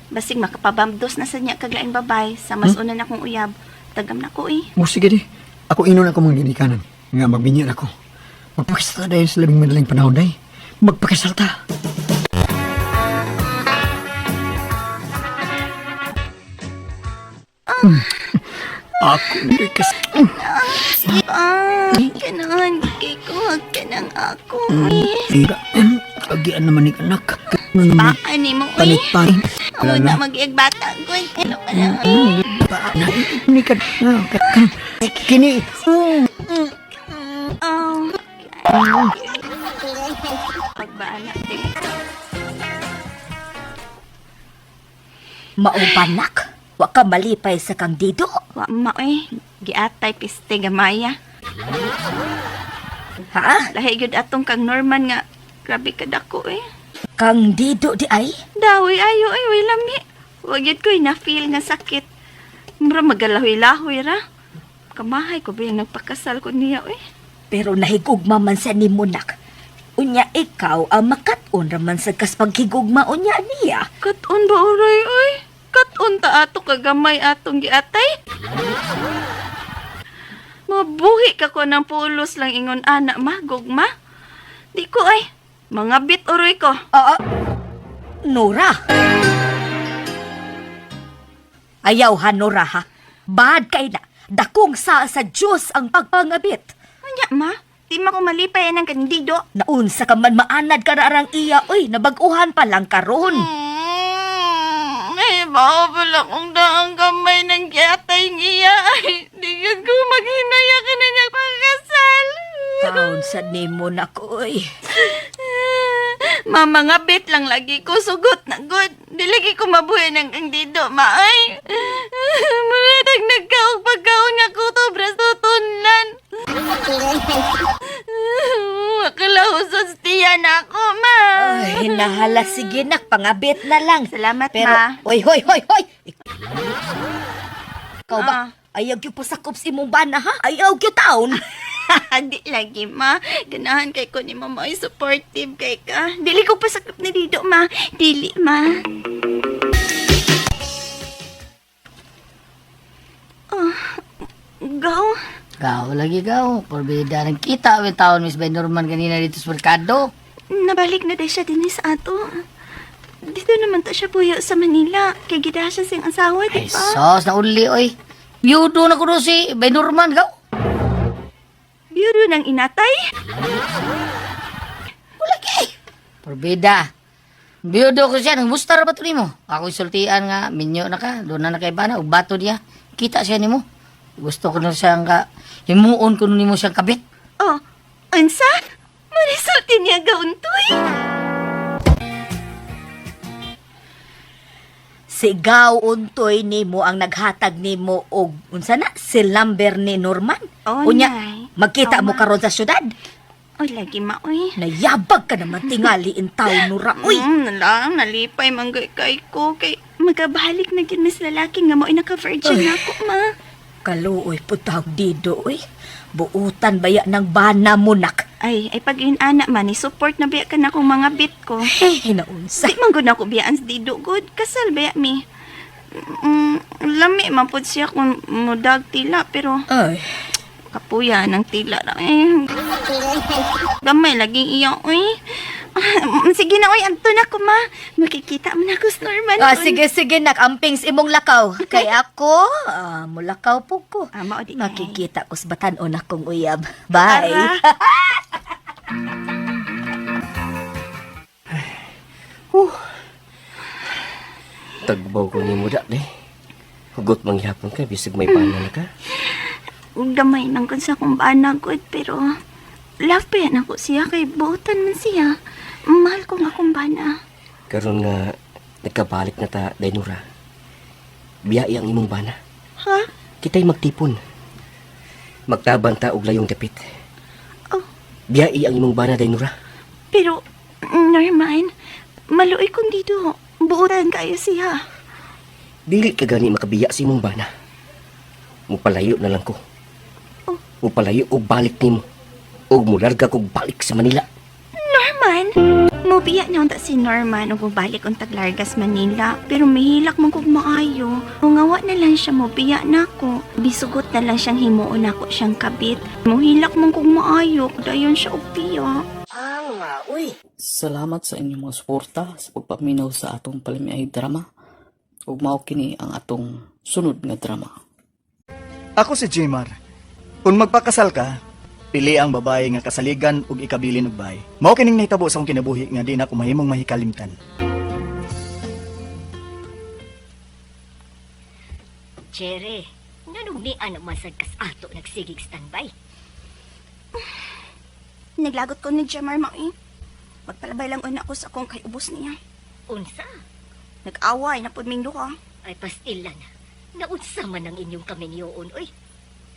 Basig makapabamdos na sa niya kag laing babay sa mas una na akong uyab. Tagam na ko eh. Mo sige di. Ako inon ako mga ginikanan. Nga magbinyan ako. Magpakasal ta dahil sa labing madaling panahon day. Magpakasal ta. Ako ni kas... Ah, ganahan kay ko ka ng ako eh. Agian naman ni anak. Ano naman Baka ni mo eh. Panit-panit. Amo na mag-iagbata ko. Ano ka na eh. Ni ka... Kini... Oh. Pagbaan natin. Mao ba nak? Wa ka malipay sa kang Dido. Wa ma eh. Giatay piste gamaya. Ha? Lahi gyud atong kang Norman nga grabe ka dako eh. Kang Dido di ay? Dawi ayo ay way lami. Wa gyud ko'y na-feel nga sakit. Mura magalahoy-lahoy ra. Kamahay ko ba yung nagpakasal ko niya eh. Pero nahigugma man sa nimo nak. Unya ikaw ang makat-on raman sa kas paghigugma unya niya. Katon ba oray oy? Katon ta ato kagamay atong giatay? Mabuhi ka ko ng pulos lang ingon ana ma, gugma. Di ko ay. Mga bit oroy ko. Ah, Nora. Ayaw ha, Nora ha. Bad kay na. Dakong sa Diyos ang pagpangabit. Anya ma, di ma ko malipay anang kandido. Naunsa ka man maanad ka na arang iya, oy, nabaguhan pa lang karon. Eh, baka pala kung daang kamay ng giatay niya. Ay, di yun ko maghinaya ka na niya pagkasal. Taon sa nimo na ko, oy. Mama nga, be. Mangabit lang lagi ko, sugot na good. Di lagi ko mabuhi ng kang dido, maay. Muratag nagkaog pagkaon nga kutob, rastutunlan. Makalahusod tiya na ako, ma. Ay, nahala, sige nak, pangabit na lang. Salamat, Pero, ma. oy, hoy, hoy, hoy! Ikaw ba? Ah. Ayaw gyud pasakop si imong bana, ha? Ayaw gyud taon. Di lagi, ma. Ganahan kay ko ni mama ay supportive kay ka. Dili ko pasakop ni Dido, ma. Dili, ma. Oh, gaw. Gaw lagi gaw. Porbida nang kita ang taon Miss Ben Norman kanina dito sa merkado. Nabalik na dahil siya din sa ato. Dito naman to siya puyo sa Manila. Kay gida siya siyang asawa, di Ay, ba? sos na uli oy. Biyudo na ko do si Ben Norman gaw. Biro ng inatay? Porbida. Biyudo ko siya, nang mustar ba to nimo? Ako isultian nga, minyo na ka, doon na na kay bana, ug bato niya. Kita siya nimo. Gusto ko na siyang ka, himuon ko nimo siyang kabit. Oh, unsa? Marisulti niya gauntoy. Sigaw untoy nimo ang naghatag nimo og unsa na si Lamber ni Norman. Oh, Unya, nay. magkita Oh, mo ma. karon sa syudad. Oy, lagi ma, oy. Nayabag ka naman tingali in taon nura. Uy, Nalang, nalipay manggay kay ko. Kay magabalik na gyud mis lalaki nga mo naka-virgin na ako, ma. Kaluoy putag dido uy. Buutan baya ng bana mo nak. Ay, ay pag inana man, ni-support na biya ka na akong mga bit ko. Hey, naunsa. Di man gud ako biyaan sa dido gud. Kasal baya mi. Lami man pud siya kung mudag tila pero Ay, kapuya ng tila ra eh. Gamay laging iya oy. Sige na oy, anto na ko ma. Makikita man ako sa Norman. ah, sige sige nak, amping sa imong lakaw. Kay ako, mulakaw po ko. Ah, mao di ay. Makikita ko sa batan-on akong uyab. Bye. Tara. Tagbaw ko ni mo da, day. Hugot manghihapon ka, bisag may bana na ka. Gamay nang kun sa akong bana gud pero love pa yan ako siya kay buotan man siya. Mahal ko nga akong bana. Karon nga nagkabalik na ta, Dainura. Biyai ang imong bana. Ha? Kita'y magtipon. Magtaban ta og layong dapit. Oh. Biyai ang imong bana, Dainura. Pero Norman, maluoy kong dito. Buotan kayo siya. Dili ka gani makabiya sa imong bana. Mupalayo na lang ko. Oh. Mupalayo og balik nimo. Og mularga kog balik sa Manila. Norman! Mubiya na unta si Norman ug mobalik untag Largas, Manila. Pero mihilak man kog maayo. Mungawa na lang siya mobiya nako. Bisugot na lang siyang himuon nako siyang kabit. Muhilak man kog maayo, dayon siya og biya. Salamat sa inyong mga suporta sa pagpaminaw sa atong palamiay drama. Ug mao kini ang atong sunod nga drama. Ako si Jmar. Kung magpakasal ka, pili ang babae nga kasaligan ug ikabilin og bahay. Mao kining nahitabo sa akong kinabuhi nga di na ko mahimong mahikalimtan. Chere, nganong ni ano masad kas ato nagsigig standby? Naglagot ko ni Jemar maoy. Magpalabay lang una ko sa akong kay ubos niya. Unsa? Nag-away na pud ming duha. Ay pastilan. Naunsa man ang inyong kaminyoon, oy.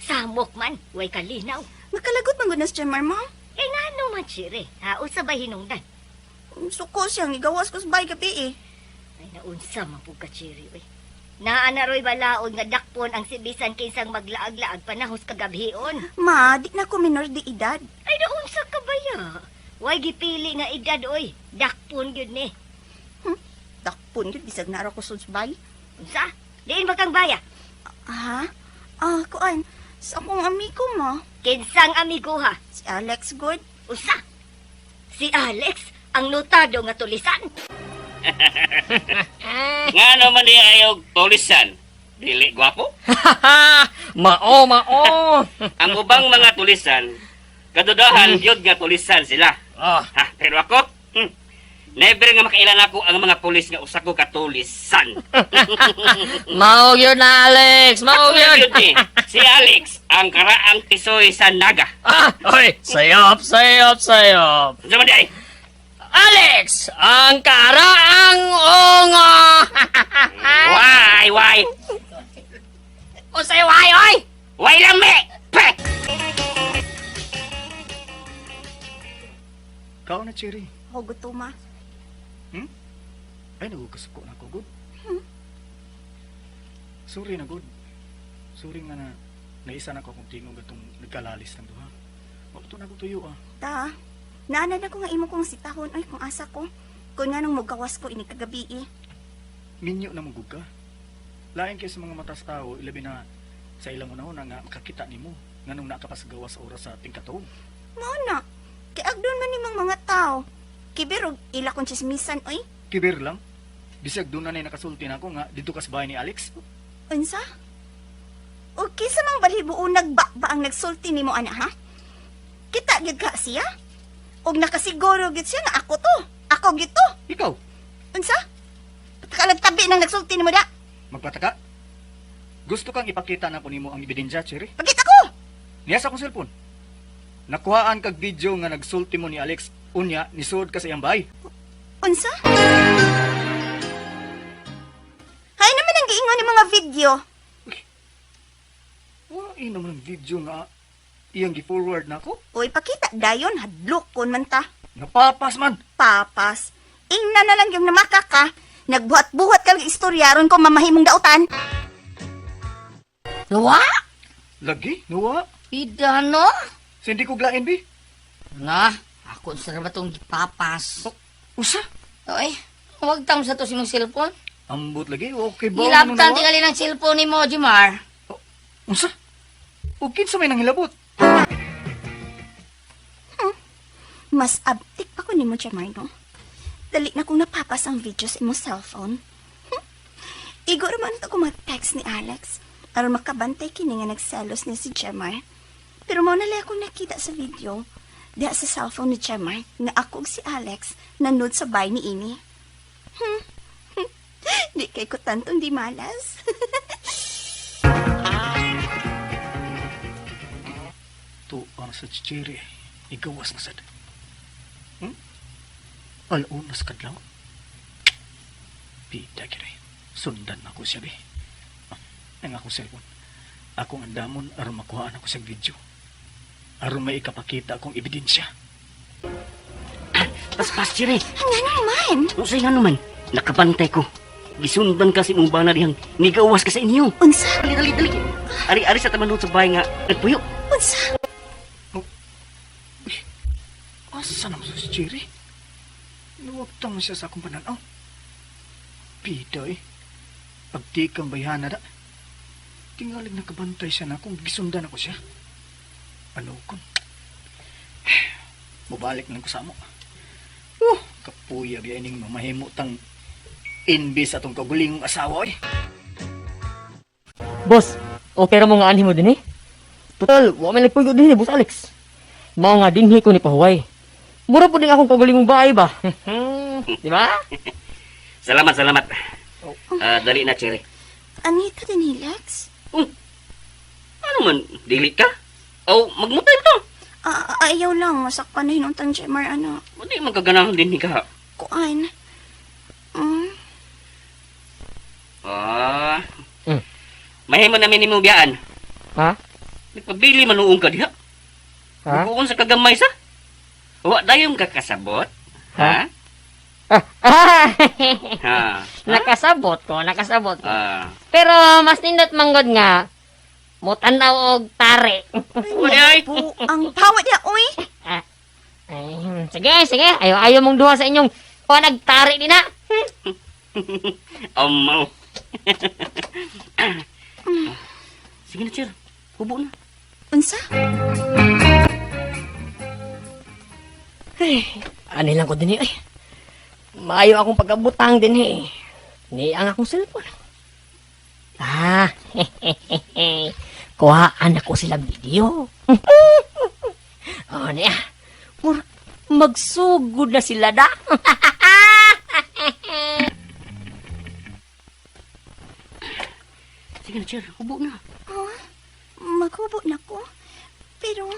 Samok man, way kalinaw. Nakalagot man gud na si Jemar ma. Eh ngano man, Chere? Ha, unsa ba hinungdan? Suko siyang igawas ko sa bay gabi eh. Ay naunsa man pud ka, Chere, oy. Naa na roy balaod nga dakpon ang sibisan kinsang maglaag-laag panahos kagabhion. Ma, di na ko minor di edad. Ay naunsa ka ba ya? Way gipili nga edad, oy. Dakpon gyud ni. Dakpon gyud bisag nara ko sa bay. Unsa? Diin ba kang baya? Ha? Ah, kuan. Sa akong amigo ma. Kinsang amigo ha? Si Alex good. Usa. Si Alex, ang notado nga tulisan. Nga naman di ayaw tulisan. Dili gwapo? Mao, mao. Ang ubang mga tulisan, kadudahan yun nga tulisan sila. Ah, Ha, pero ako, never nga makailan ako ang mga pulis nga usa ko katulisan. mao yun Alex, mao Ako yun. yun eh. Si Alex, ang karaang tisoy sa naga. Ah, oy, sayop, sayop, sayop. Ano man di ay? Alex, ang karaang ungo. Why, why? Unsay why oy? Why lang me? Pek! Kao na, Cherry. Ako gutuma. Ay, nagukasuko na ako, good. Sorry na, good. Sorry nga na naisa na ko akong tingog atong nagkalalis ng duha. Wa to na ko tuyo, ah. Ta, naanan ako nga imo kong sitahon ay kung asa ko. Kung nga nang mugawas ko ini kagabi eh. Minyo na mong ka. Lain kay sa mga matas tao, ilabi na sa ilang unahon nga makakita nimo nganong nakapasgawas sa oras sa tingkatong. Mao na. Kay agdon man nimang mga tao. Kibirog ila kong chismisan oy. Kibir lang. Bisag doon na nakasulti na ako nga dito ka sa bahay ni Alex. Unsa? O kinsa mang balhibuon nagba ba ang nagsulti nimo ana ha? Kita gyud ka siya? Og nakasiguro gyud siya nga ako to. Ako gyud to. Ikaw, Unsa? Pagkalag tabi nang nagsulti nimo da. magpataka. Gusto kang ipakita na ko nimo ang ebidensya, Cherry. Pakita ko. Niya sa akong cellphone. Nakuhaan kag video nga nagsulti mo ni Alex unya nisuod ka sa iyang bahay. Unsa? Hay naman ang giingon ni mga video. Wa naman ang video nga iyang gi-forward na ako. Uy, pakita dayon hadlok kon man ta. Napapas man. Papas. Ingna na lang yung namaka ka. Nagbuhat-buhat ka lang istorya ron kung mamahimong dautan. Nawa? Lagi, nuwa. Ida no? Sa hindi ko glain bi. Na, ako sa ba tong gipapas. Usa. Oy, wag tam sa to si mong cellphone. Ambot lagi, okay ba? Gilabtan tingali ng cellphone ni mo, Jimar. Unsa? O kinsa may nanghilabot? Mas abtik pa ko nimo, Jamar, no? Dali na kong napapas ang video sa imong cellphone. Igo raman ito kung mag-text ni Alex. Aron makabantay kini nga nagselos niya si Jemar. Pero mao na lang akong nakita sa video. Diha sa cellphone ni Jemar nga ako ug si Alex nanood sa bay ni ini. Di kay ko tantong di malas. To para sa chichiri. Igawas na sad. Alunas kadlaw. Pita kire. Sundan ako siya bi. Ah, ang akong cellphone. Akong andamon aron makuhaan ako sa video. Aron may ikapakita akong ebidensya. Paspas, Cherry. Nga naman. Unsay nga naman? Nakabantay ko. Gisundan ka sa imong bana dihang nigawas ka sa inyo. Unsa? Dali, dali, dali. Ari-ari sa taman sa bahay nga nagpuyo. Unsa? Asa naman sa chichiri? Nuwagtang siya sa akong pananaw. Pita eh. Pagtikang bayhana da. Tingalig nakabantay siya na kung gisundan ako siya. Ano kon? Mubalik lang ko sa amo. Kapuya biya ining mamahimo tang imbis atong kagulingong asawa oy. Boss, okay ra mo nga anhi mo dinhi? Total, wa may nagpuyo dinhi, Boss Alex. Mao nga dinhi ko ni pahuway. Mura po din akong kagulingong bahay ba? Di ba? Salamat, salamat. Ah, dali na, Cherry. Anita din ni Lex? Ano man, dili ka? O, magmutay mo to. Ah, ayaw lang. Masakpan na hinuntan Jemar, ano. Hindi man kaganahan din ka. Kuan. Ah. Mm. Mahimo namin nimo biyaan. Ha? Nagpabili manuong ka diha. Ha? Nagpuon sa kagamay sa. Wa dayon ka kasabot. Ha? Ah! Ha. Nakasabot ko, nakasabot ko. Ah. Pero mas nindot manggod nga mutanaw og tari. Uli ay. Bu, ang pawad niya, uy! Ay, sige, sige. Ayaw, ayaw mong duha sa inyong o nagtari din na. Amaw. Sige na, Cher. Hubo na. Unsa? Ano lang ko din eh. Ay, maayo akong pagkabutang din eh. Ni ang akong cellphone. Ah, Kuhaan ako sila video. Oh, niya. Mur magsugod na sila da. Sige na, Cher. Hubo na. Oh, maghubo na ko. Pero,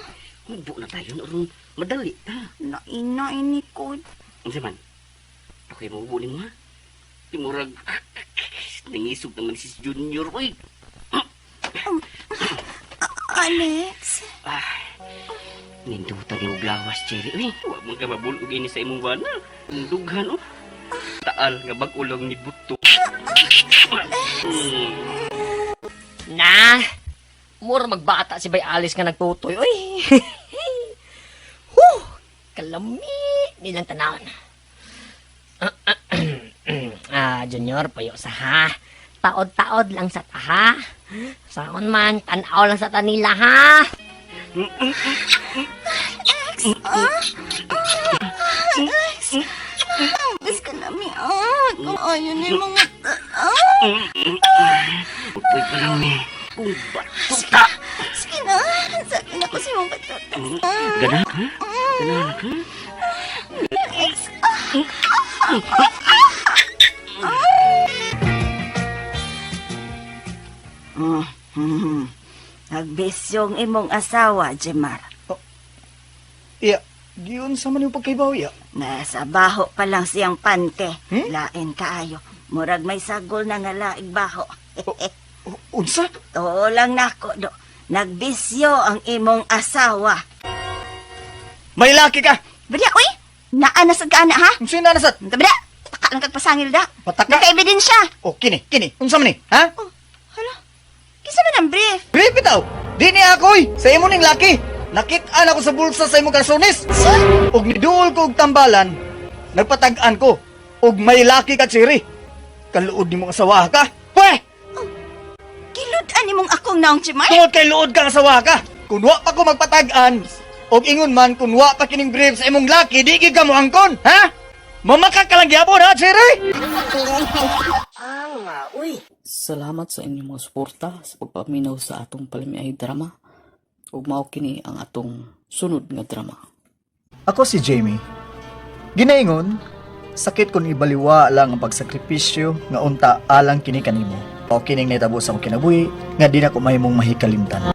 Hubo na tayo. Aron madali ta. nainain ni ko. Unsa man? Ako'y mahubo nimo ha? Timurag nangisog naman si Junior oy. Alex? Ah, nindutan ni lawas, Cherry. Uy, wa man ka mabulog ini sa imong bana. Ang dughan, oh. Taal nga bag-o lang ni buto. Na! Mura magbata si Bay Alice nga nagtutoy. Uy! Huh! Kalami nilang tanawon. Ah, Junior, payo sa ha. Taod-taod lang sa taha. Saon man, tanaw lang sa tanila ha. Alex! Mas ka na, mi. Ah, kung ayaw na yung mga... Ah! Utoy pa lang ni. Kung batuta. Sige na. Sa akin ako si mong batuta. Gana ka? Gana ka? Alex! Ah! Nagbisyong imong asawa, Jemar. Iya, giyon sa man yung pagkaibaw, iya. Nasa baho pa lang siyang pante. Hmm? Lain kaayo. Murag may sagol na nga laig baho. Unsa? Too lang nako do. Nagbisyo ang imong asawa. May laki ka! Bada, uy! Naa na sa kaana, ha? Unsa yung nanasat? Bada, pataka lang kag pasangil da. Pataka? Naka-ebidensya. O, kini, kini. Unsa man ni? Ha? Oh, hala. Kinsa man ang brief? Brief bitaw! Di ni ako, oy! Sa imo ning laki! Nakit-an ako sa bulsa sa imong kalsones! Og niduol ko og tambalan, nagpatag-an ko, og may laki ka, Cherry. Kaluod nimo ang asawa ka. Pwe! Kilud-an nimong akong naong Jemar? Tungod kay luod kang asawa ka. Kun wa pa ko magpatag-an, og ingon man kun wa pa kining brief sa imong laki, di gid ka moangkon, ha? Mamaka ka lang gyapon, ha, Cherry? Salamat sa inyong mga suporta sa pagpaminaw sa atong palamiay drama. Ug mao kini ang atong sunod nga drama. Ako si Jamie. Ginaingon, sakit kun ibaliwa lang ang pagsakripisyo nga unta alang kini kanimo. O kining nahitabo sa akong kinabuhi nga di na ko mahimong mahikalimtan.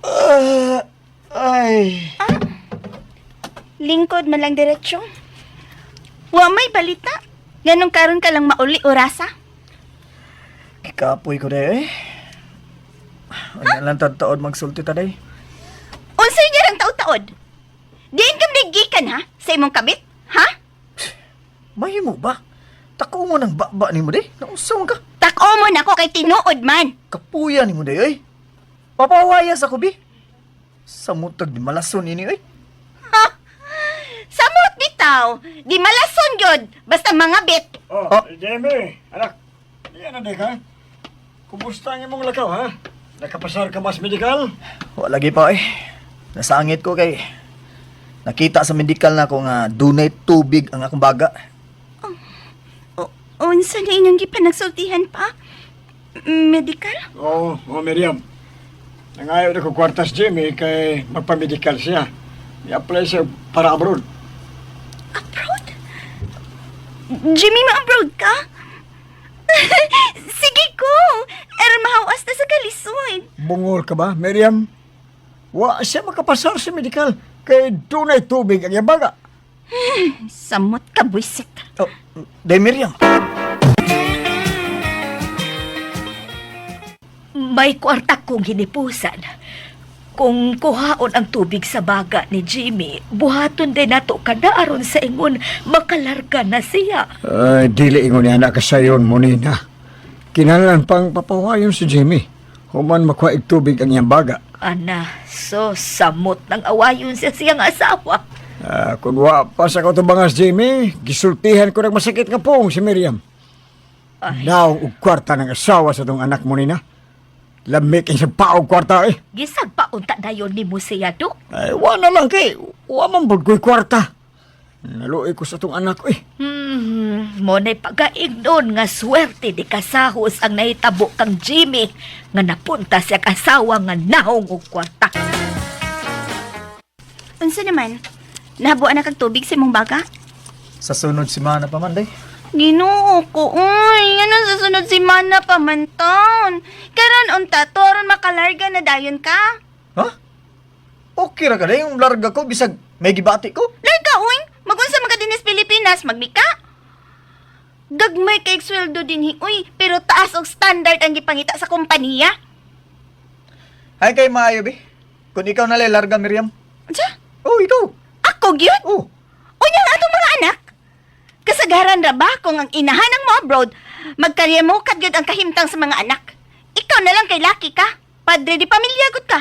Ah, ay, Lingkod man lang diretsyo. Wa may balita. Ganong karon ka lang mauli orasa. kikapoy ko day eh. Ano lang taod magsulti ta day. Unsay niya rang taod-taod? Diin ka gikan ha sa imong kabit? Ha? Mahimo ba? Tako mo ng baba nimo day. Nausaw ka. Tako mo nako kay tinuod man. Kapuya nimo day ay. Papawaya sa kubi. Samutag di malason ini ay. Ha? Samot bitaw. Di malason gyud basta mga bit. Oh, Oh. Jamie, anak. Yan na ka. Kumusta ang imong lakaw, ha? Nakapasar ka mas medical? Wala lagi pa eh. Nasangit ko kay nakita sa medical na ko nga dunay tubig ang akong baga. O, unsa na inyong gipanagsultihan pa? Medical? Oo, oh, Miriam. Nangayo na ko kwartas Jamie kay magpa-medical siya. I-apply siya para abroad. Abroad? Jimmy, ma-abroad ka? Sige ko! Aron mahawas na sa kalisod. Bungol ka ba, Miriam? Wa siya makapasar sa medical kay dunay tubig ang yabaga. Samot ka, buisit. Oh, day Miriam. May kwarta kong hinipusan. Kung kuhaon ang tubig sa baga ni Jimmy, buhaton din nato kada aron sa ingon makalarga na siya. Ay, dili ingon niya anak kasayon mo nina. Kinahanglan pang papawayon si Jamie. Human makuha og tubig ang iyang baga. Ana, so samot ng awayon sa siyang asawa. Ah, kung wa pa sa katubangas, Jamie, gisultihan ko ng masakit nga pong si Miriam. Naong og kwarta ng asawa sa tong anak mo nina. Lamig sa paog kwarta eh. Gisag pa unta dayon ni mo siya do. Ay, wa na lang kay. Wa man pud ko'y kwarta. Naluoy ko sa tong anak ko eh. Mo na'y pagaignon nga swerte di kasahos ang nahitabo kang Jimmy nga napunta siya asawa nga nahong og kwarta. Unsa naman? Nahabuan na kag tubig sa imong baga? Sa sunod semana pa man day. Ginoo ko, uy, anong susunod si Mana pa man taon? Karon unta, toron makalarga na dayon ka. Ha? Okay ra ka day yung larga ko bisag May gibati ko. Larga, uy! Magunsa man ka dinhi sa Pilipinas, magmika. Gagmay kay sweldo dinhi, uy, pero taas og standard ang gipangita sa kompanya. Ay kay maayo be. Kung ikaw na lay larga Miriam. Unsa? Oh, ikaw. Ako gyud? Oh. Unya ang atong mga anak. Kasagaran ra ba kung ang inahanang mo abroad, magkaryamukad gyud ang kahimtang sa mga anak. Ikaw na lang kay laki ka. Padre di pamilya gud ka.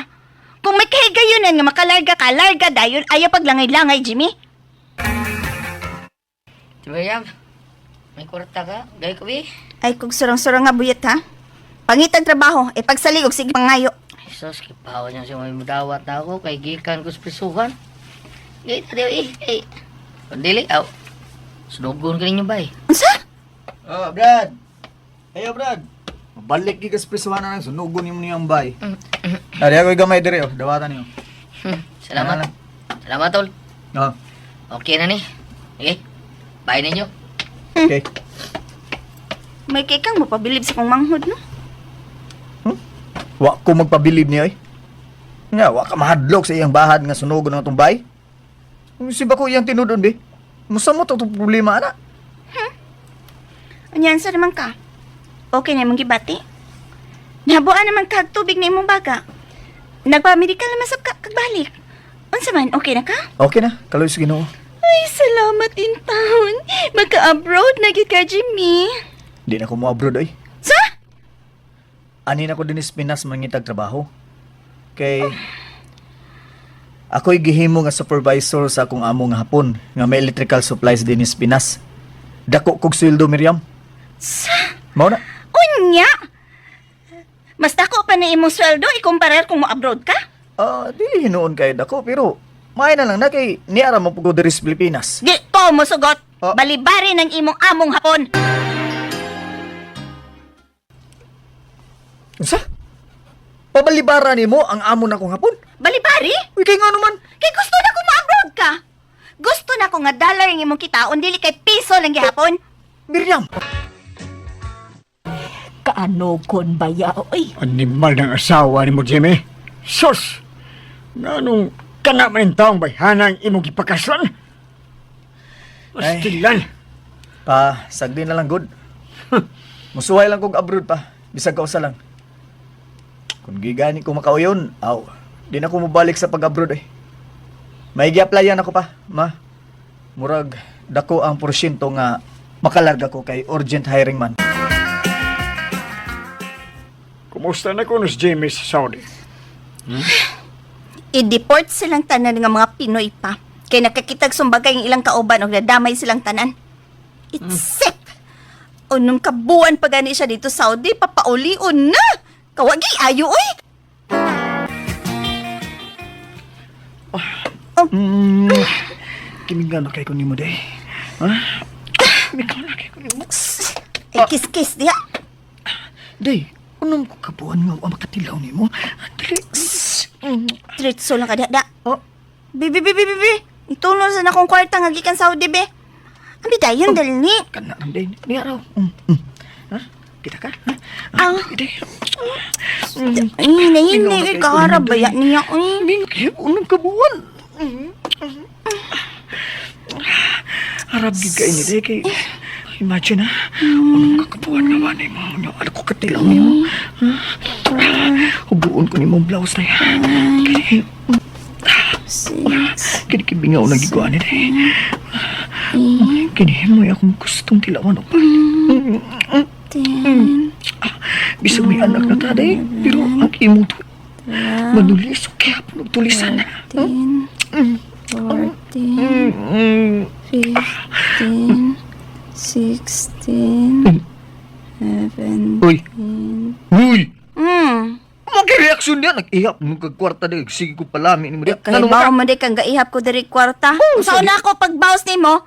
Kung may kahigayunan nga makalarga ka, larga dayon, ayaw paglangay-langay, Jimmy. Si Miriam, may kwarta ka? Gay ko, bi. Ay, kung surang-surang nga buyat ha. Pangitag trabaho, e pagsalig og sige pangayo. Sus, kipawa niya siya may mudawat na ako kay gikan ko sa prisuhan. Gay, tadiw eh. Ay, kung dili, aw. Sunugon ka ninyo ba eh. Unsa? Oh, Brad. Ayo, Brad. Mabalik gyud ka sa prisuhan na sunugon nimo niyang bay. Dari ako gamay diri oh, dawatan niyo. Salamat. Salamat, tol. Oh. Okay na ni. Okay. Bye ninyo. Okay. May kay kang mapabilib sa kong manghod, no? Wa ko magpabilib niya eh. Nga, wa ka mahadlok sa iyang bahad nga sunugon ang atong bay. Si ba ko iyang tinudon be? Musa mo to itong problema ana. Unyan sa naman ka. Okay na imong gibati. Nabuan naman kag tubig na imong baga. Nagpamedikal naman sab ka kagbalik. Unsa man, okay na ka? Okay na, kaloy sa Ginoo. Ay, salamat in taon. Maka-abroad na gid ka, Jimmy. Di na ko mo abroad oy. Sa? Ani na ko dinis Pinas mangitag trabaho. Kay ako'y gihimo nga supervisor sa akong amo nga hapon nga may electrical supplies dinis Pinas. Dako kog sweldo Miriam. Sa? Mao na. Unya! Mas dako pa na imong sweldo ikumparar kung mo-abroad ka? Ah, dili hinuon kay dako pero may na lang na kay niara mo pud ko diri sa Pilipinas. Di ko mosugot. Oh. Balibari ng imong among hapon. Unsa? Pabalibara nimo ang amo na kong hapon? Balibari? Uy, kay ngano man? Kay gusto na ko mo-abroad ka. Gusto na ko nga dollar ang imong kitaon dili kay piso lang gihapon. Miriam! Kaano kon baya, oy. Animal ng asawa ni mo, Jimmy. Sus! Nganong kana man yung taong bayhanang imong gipakaslan? Pastilan! Pa, sagdi na lang good. Musuhay lang kog abroad pa, bisag kausa lang. Kung gigani ko makauyon, aw, di na ko mobalik sa pag-abroad eh. May gi-applyan ako pa, ma. Murag dako ang porsyento nga makalarga ko kay urgent hiring man. Kumusta na kuno si Jimmy sa Saudi? I-deport silang tanan nga mga Pinoy pa. Kay nakakitag sumbagay ang ilang kauban og nadamay silang tanan. Except, unong kabuan pa gani siya dito sa Saudi, papaulion na! Kawagi, ayo oy! Kiminga na kay ko nimo day. Ha? Mikaw na kay ko nimo. Ay, kiss-kiss diha. Day, unong ko kabuan nga wa makatilaw nimo. Dili. Tritso lang ka diha, da. Oh. Bibi, bibi, bibi. Itulong sa nakong kwarta nga gikan Saudi, be. Ang bidayon, dali ni. Kana lang day. Niya raw. Ha? Kita ka? Ha? Ah. Day. Ay, nahinay, kaharap ba yan niya, uy? Ming, unong kabuan. Harap gid kay ni day kay imagine ha. Unong kakabuan nga wa nimo. Ano ano ko katilaw nimo. Ha? Hubuon ko nimo blouse na Kini kini kibingaw na giguan ni day. Kini mo akong gustong tilawan og 10, Bisag may anak na ta day, pero ang imong tu manulis kaya og tulisan. 13, 14, 15, 16, 17. Uy. Uy. Hmm. Maki reaksyon niya nag-ihap mo kag kwarta day sige ko palami nimo diya. Kay bawo man di kang gaihap ko diri kwarta. Saan na ako pag bawas nimo?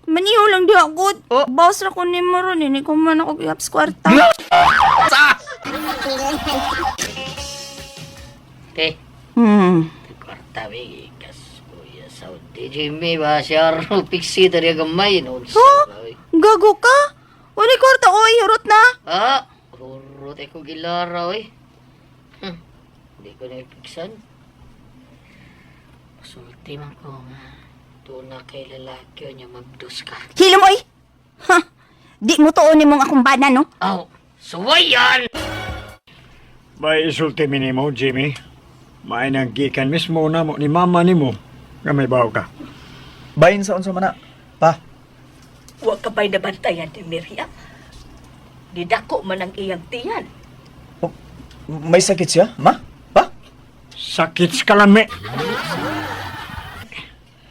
Maniho lang di ako. Oh. Bawas ra ko nimo ron ini ko man ako ihap sa kwarta. Te, kwarta, bi. Kas, kuya, Saudi. Jimmy, ba siya ro, piksi, dari gamay. No, Huh? Gago ka? Wala kwarta oy, hurot na. Ah, rurot ko gilara, oy. Hindi ko na ipiksan. Masulti man ko nga. Doon na kay lalaki niya mabdos ka. Hilom oy. Ha? Di mo tuon nimong akong bana no? Aw, suwayan! May isulti mi nimo, Jimmy. May nang gikan mismo na mo ni mama nimo nga may bawo ka. Bayin sa unsa man na. Pa, Wa ka ba'y nabantayan ni Miriam? Didako man ang iyang tiyan. oh, may sakit siya, ma? Pa? Sakit sa kalami.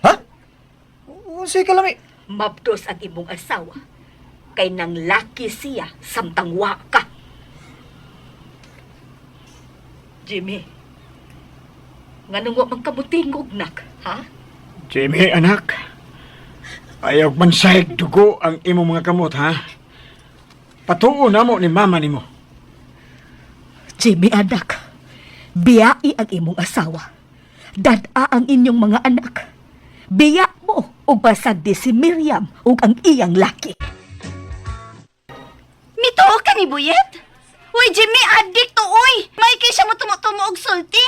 Ha? Unsay kalami? Mabdos ang imong asawa. Kay nang laki siya samtang wa ka. Jimmy, nganong wa man kamutingog nak, ha? Jimmy, anak. Ayaw man sahig dugo ang imong mga kamot, ha? Patuo na mo ni mama nimo. Jimmy anak, biyai ang imong asawa. Dad-a ang inyong mga anak. Biya mo og basagdi si Miriam ug ang iyang laki. Mituo ka ni Buyet? Uy, Jimmy, adik to, uy! May kay siya mo tumutumo og sulti.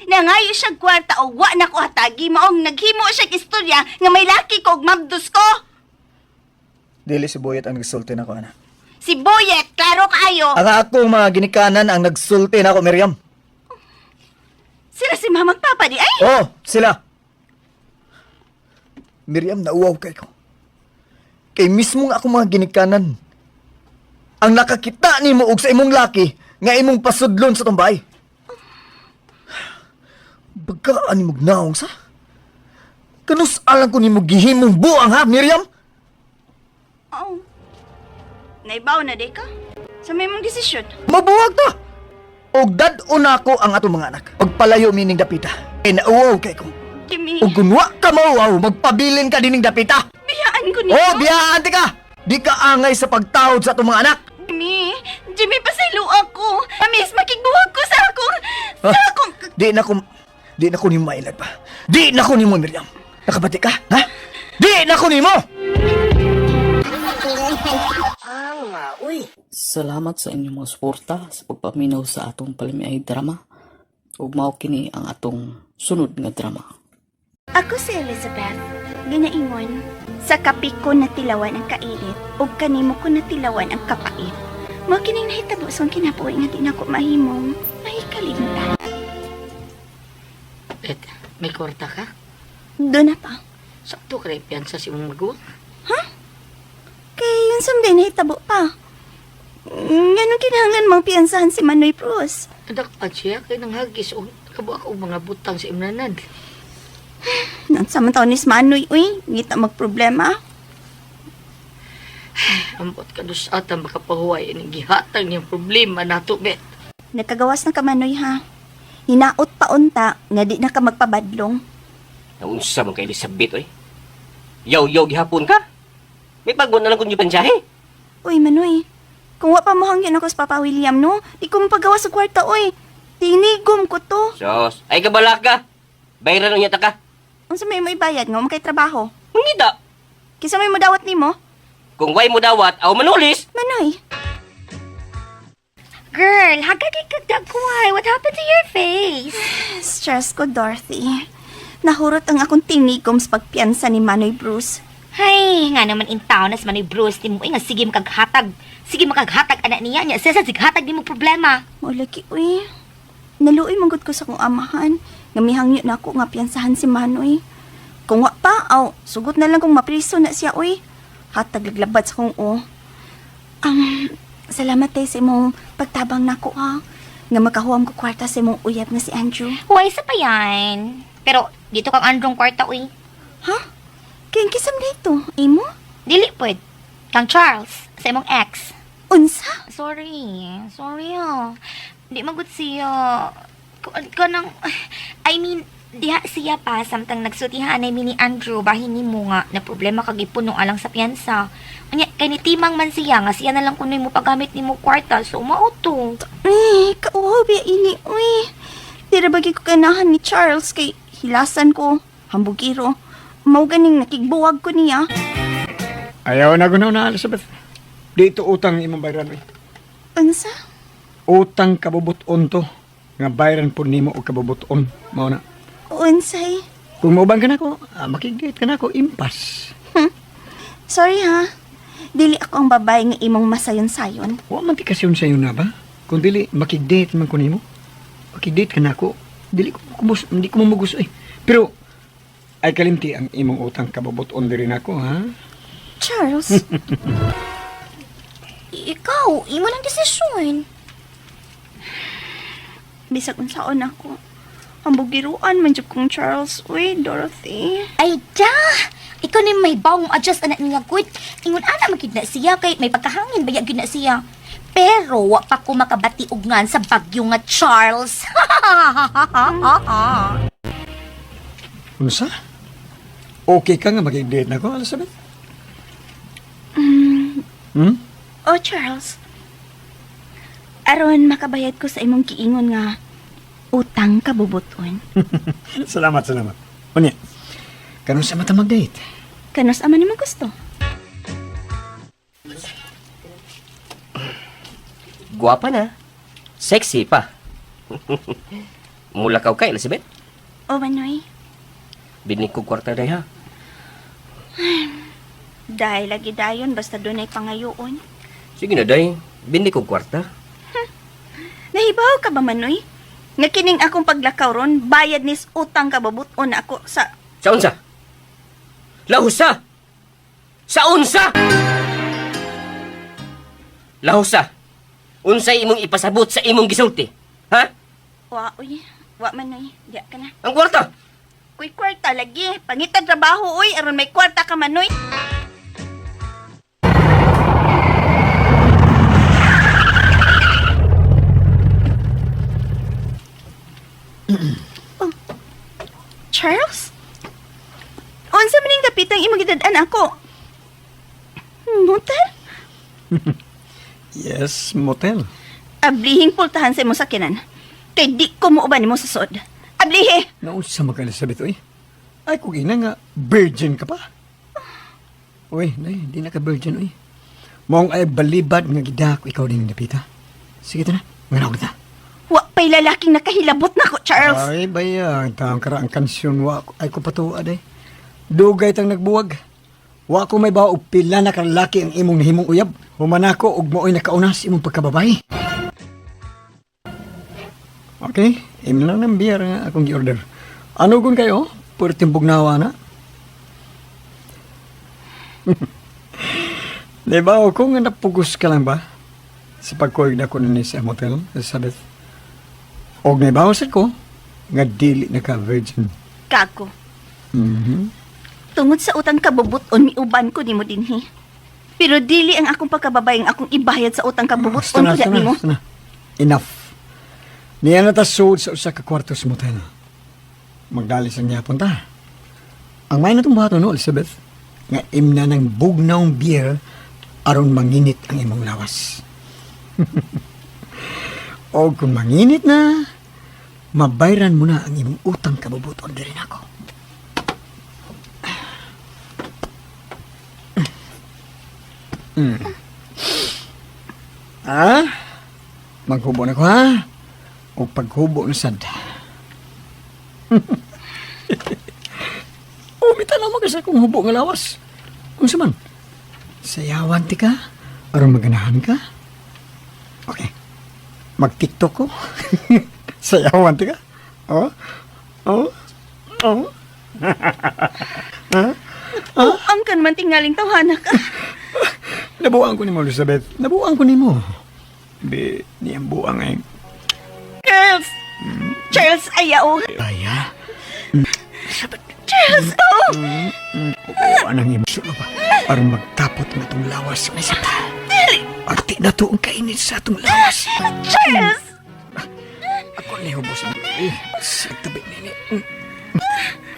Nangayo siya kwarta o wa na ko hatagi maong naghimo siya istorya nga may laki ko og mabdos ko. Dili si Boyet ang nagsulti nako ana. Si Boyet, klaro kaayo. Ang akong mga ginikanan ang nagsulti nako, Miriam. Sila si Mama ug Papa di ay. Oh, sila. Miriam, nauwaw kay ko. Kay mismo nga akong mga ginikanan. Ang nakakita nimo og sa imong laki nga imong pasudlon sa tumbay. Bagaan nimo gnaong sa? Kanus alang ko nimo gihimong buang ha, Miriam? Oh. Naibaw na di ka? Sa may mong desisyon. Mabuwag ta! Og dad-on nako ang atong mga anak. Pagpalayo mining dapita. Kay nauwaw kay ko. Jimmy, Ug kun wa ka mauwaw, magpabilin ka dining dapita. biyaan ko niyo. Oh, biyaan ti ka! Di ka angay sa pagtawod sa atong mga anak. Jimmy, Jimmy, pasaylo ako. Amis, makigbuwag ko sa akong... Sa akong... Di na ko nimo mailag pa. Di na ko nimo, Miriam. Nakabati ka, ha? Di na ko nimo! Salamat sa inyong mga suporta sa pagpaminaw sa atong palamiay drama. Ug mao kini ang atong sunod nga drama. Ako si Elizabeth. Ginaingon, sa kape ko natilawan ang kainit ug kanimo ko natilawan ang kapait. Mao kining nahitabo sa akong kinabuhi nga di nako mahimong mahikalimtan. Bet, may kwarta ka? Doon na pa. Sakto ka rin piyansa si imong maguwang. Kay yun sumday nahitabo pa. Nganong kinahanglan mang piyansahan si Manoy Cruz? Nadakpan siya kay nanghagis og kabuak og mga butang sa imnanan. Nansa man taon ni si Manoy, uy. Ngita magproblema. Ambot ka dos ata makapahuway ining gihatag niyang problema nato, Bet. Nakagawas na ka, Manoy, ha? Hinaot pa unta nga di na ka magpabadlong. Naunsa man kay Elizabeth oy. Yaw-yaw gihapon ka. May pagbuan na lang kung pansahe. Uy, Manoy. Kung wa pa mo hangyan ako sa Papa William, no? Di ko mapagawa sa kwarta, uy. Tinigom ko to. Sos, ay kabala ka. Bayran unya ta ka. Unsa may mo ibayad nga mo kay trabaho? Mangita. Kisa may modawat nimo? Kung way mo dawat, aw manulis. Manoy. Girl, hagagi kag dagway. What happened to your face? Stress ko, Dorothy. Nahurot ang akong tinigom sa pagpiyansa ni Manoy Bruce. Hay, nga naman in town as man ni Bruce ni mo eh, nga sige makaghatag. Sige makaghatag anak niya niya. Siya sa sighatag ni mo problema. Maulagi, uy. Naluoy manggod ko sa kong amahan. Nga mihangyo na ako nga piyansahan si Manoy. Kung wa pa, aw, sugot na lang kung mapriso na siya, uy. Hatag laglabad sa kong o. Salamat tay sa imong pagtabang nako, ha. Nga makahuam ko kwarta sa imong uyab nga si Andrew. Huwag sa pa yan. Pero dito kang androng kwarta uy. Ha? Kaya kisam dito, imo? Dili pwed. Kang Charles, sa imong ex. Unsa? Sorry. Sorry ah. Di magud siya. Kanang, I mean, diha siya pa samtang nagsultihan ay ni Andrew bahin nimo nga na problema kag ipuno alang sa piyansa. Unya kay ni timang man siya nga siya na lang kunoy mo paggamit nimo kwarta so mao to. Ay, kauhaw biya ini, uy. Tira bagi ko ganahan ni Charles kay hilasan ko, hambugiro. Mao ganing nakigbuwag ko niya. Ayaw na gunaw na, Elizabeth. Dito utang imong bayran. Oy. Unsa? Utang kabubuton to. Nga bayran po nimo og kabubuton. Mao na. Unsay? Kung mauban ka na ko, makig-date ka na ko, impas. Sorry ha. Dili ako ang babae nga imong masayon-sayon. Wa man ti kasyon sa'yo na ba? Kung dili, makig-date man ko nimo. Makig-date ka na ako. Dili ko kubos, hindi ko mamugos eh. Pero, ay kalimti ang imong utang kabubuton diri nako, ha? Charles. Ikaw, imo lang desisyon. Bisag unsaon ako. Ang bugiruan man jud kong Charles. Uy, Dorothy. Ay, da! Ikaw ni may bawong adjust anak niya good. Ingon ana man gid na siya kay may pagkahangin baya gid na siya. Pero wa pa ko makabati og ngan sa bagyo nga Charles. Unsa? Okay ka nga makig-date na ko, Elizabeth? Hmm? Oh, Charles. Aron makabayad ko sa imong giingon nga utang kabubuton. Salamat, salamat. Unya, kanus sa mata mag-date? Kanus ama nimo gusto? Guwapa na. Sexy pa. Mulakaw ka, Elizabeth. O Manoy, Binig ko kwarta day ha. dahil lagi dayon basta dunay pangayoon. Sige na, day. Binig ko kwarta. Nahibaw ka ba Manoy? Nga kining akong paglakaw ron, bayad nis utang kabubuton ako sa Sa unsa? Lahusa! Sa unsa! Lahusa! Unsay imong ipasabot sa imong gisulti? Ha? Wa, uy. Wa Manoy, diya ka na. Ang kwarta! Kuy kwarta lagi. Pangita trabaho uy aron may kwarta ka Manoy. Oh. Charles? Unsa man ning dapitang imong gidad-an ako? Motel? Yes, motel. Ablihing pultahan sa imong sakyanan. Kay di ko muuban nimo sa sod. Ablihi! Naunsa man ka, Elizabeth, uy? Ay, kung ina nga, virgin ka pa. Uy, nay, di na ka virgin, uy. Mong ay balibad nga gidako ikaw din napita. Sige ta na, nganaw kita. Wa pa'y lalaking nakahilabot na ko, Charles. Ay, baya, ang taong kara ang kansyon, wa ko, ay ko patuad ay. Dugay tang nagbuwag. Wa ko may bawa og pila na kalaki ang imong nahimong uyab. Human ako og mao'y nakauna sa imong pagkababay. Okay, imo lang ng beer nga akong gi-order. Ano gun kayo? Purting bugnawa na. Di ba, o kung nga napugos ka lang ba? Sa pagkuyog na ko ni sa motel, Elizabeth. Og naibaw sad ko, nga dili na ka virgin. Kako. Mhm. Tungod sa utang kabubuton, miuban ko nimo dinhi. Pero dili ang akong pagkababay ang akong ibayad sa utang kabubuton Basta na, ko basta na, nimo. basta na. Enough. Niya na ta suod sa usa ka kwarto sa motel. Magdalis ang yapon ta. Ang may natong buhaton no, Elizabeth, nga imna ng bugnawng beer aron manginit ang imong lawas. O kung manginit na, mabayran mo na ang imong utang kabubuton diri nako. Ha? Maghubo na ko ha? O paghubo na sad. Umita na mo kasi kung hubo nga lawas. Unsa man? Sayawan ti ka? Aron maganahan ka? Okay. Mag-TikTok ko? Sayawan ti ka? Oh? Oh? Oh? Ang kan man tingaling tawhana ka. Nabuang ko nimo, Elizabeth. Nabuang ko nimo. Di, niyang buang ay. Charles! Charles, ayaw. Aya. Charles, oh! Oo, anang imo sulo ba? Aron magtapot nga itong lawas. May sita. Arti na to ang kainit sa atong lawas. Charles! Ako ni hubos. Eh, sa tabi nini.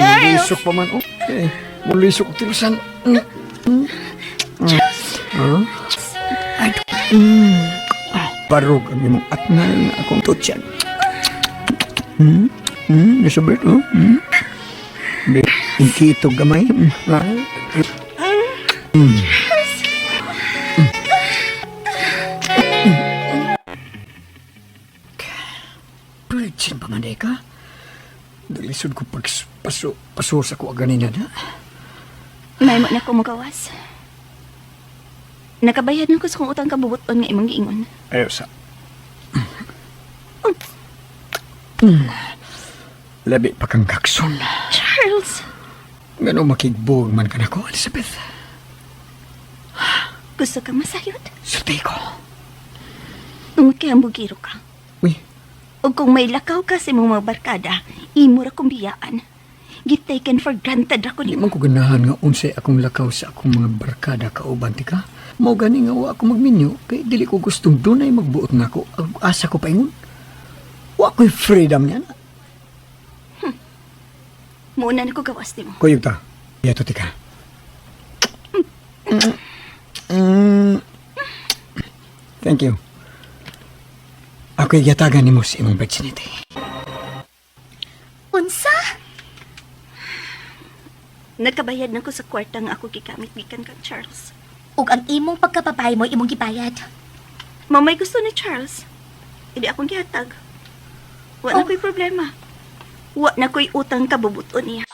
Mulisok pa man. Oh, eh, mulisok og tilusan. Mm. Mm. Mm. Ay, mm. Ah, barog ang imong atnal na akong tutsan. Hmm? Hmm? Elizabeth, oh? Hmm? Inkitog gamay. Mm. Ah. Mm. Virgin pa man ka? Dalisod ko pagpasok Paso, paso sa ko ganina na. May mo na ko magawas. Nakabayad na ko sa kong utang kabubuton nga imong giingon. Ayaw sa. Labi pa kang kakson. Charles, Ngano makigbog man ka nako, Elizabeth. gusto ka masayod? Sulti ko. Tungod kay ambugiro ka. Uy. O kung may lakaw ka sa imong mga barkada, imo ra kong biyaan. Gitaken for granted ako Di nimo. man ko ganahan nga unsay akong lakaw sa akong mga barkada kauban ti ka. Mao gani nga wa ako magminyo kay dili ko gustong dunay magbuot nako. Ang asa ko paingon. Wa ko'y freedom niya na. Muna na ko gawas nimo. Kuyog ta. Yato ti ka. Mm. Thank you. Ako'y giyatagan nimo sa imong virginity. Unsa? Nagkabayad na ko sa kwarta nga ako gigamit gikan kang Charles. Ug ang imong pagkababae mo imong gibayad. Mamay gusto ni Charles. Hindi akong gihatag. Wa na Oh. ko'y problema. Wa na ko'y utang kabubuton niya.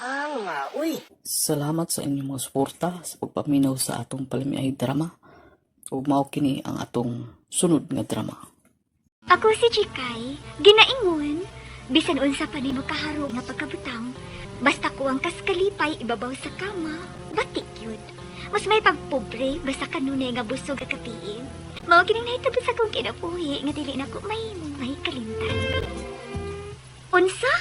Salamat sa inyong mga suporta sa pagpaminaw sa atong palamiay drama. Ug mao kini ang atong sunod nga drama. Ako si Chikay, ginaingon. Bisan unsa pa nimo kaharo nga pagkabutang, basta ko ang kaskalipay ibabaw sa kama, batik yun. Mas may pagpobre, basta kanunay nga busog at kapiin. Mao kining nahitabo sa akong kinabuhi nga dili na ko may may kalimtan. Unsa?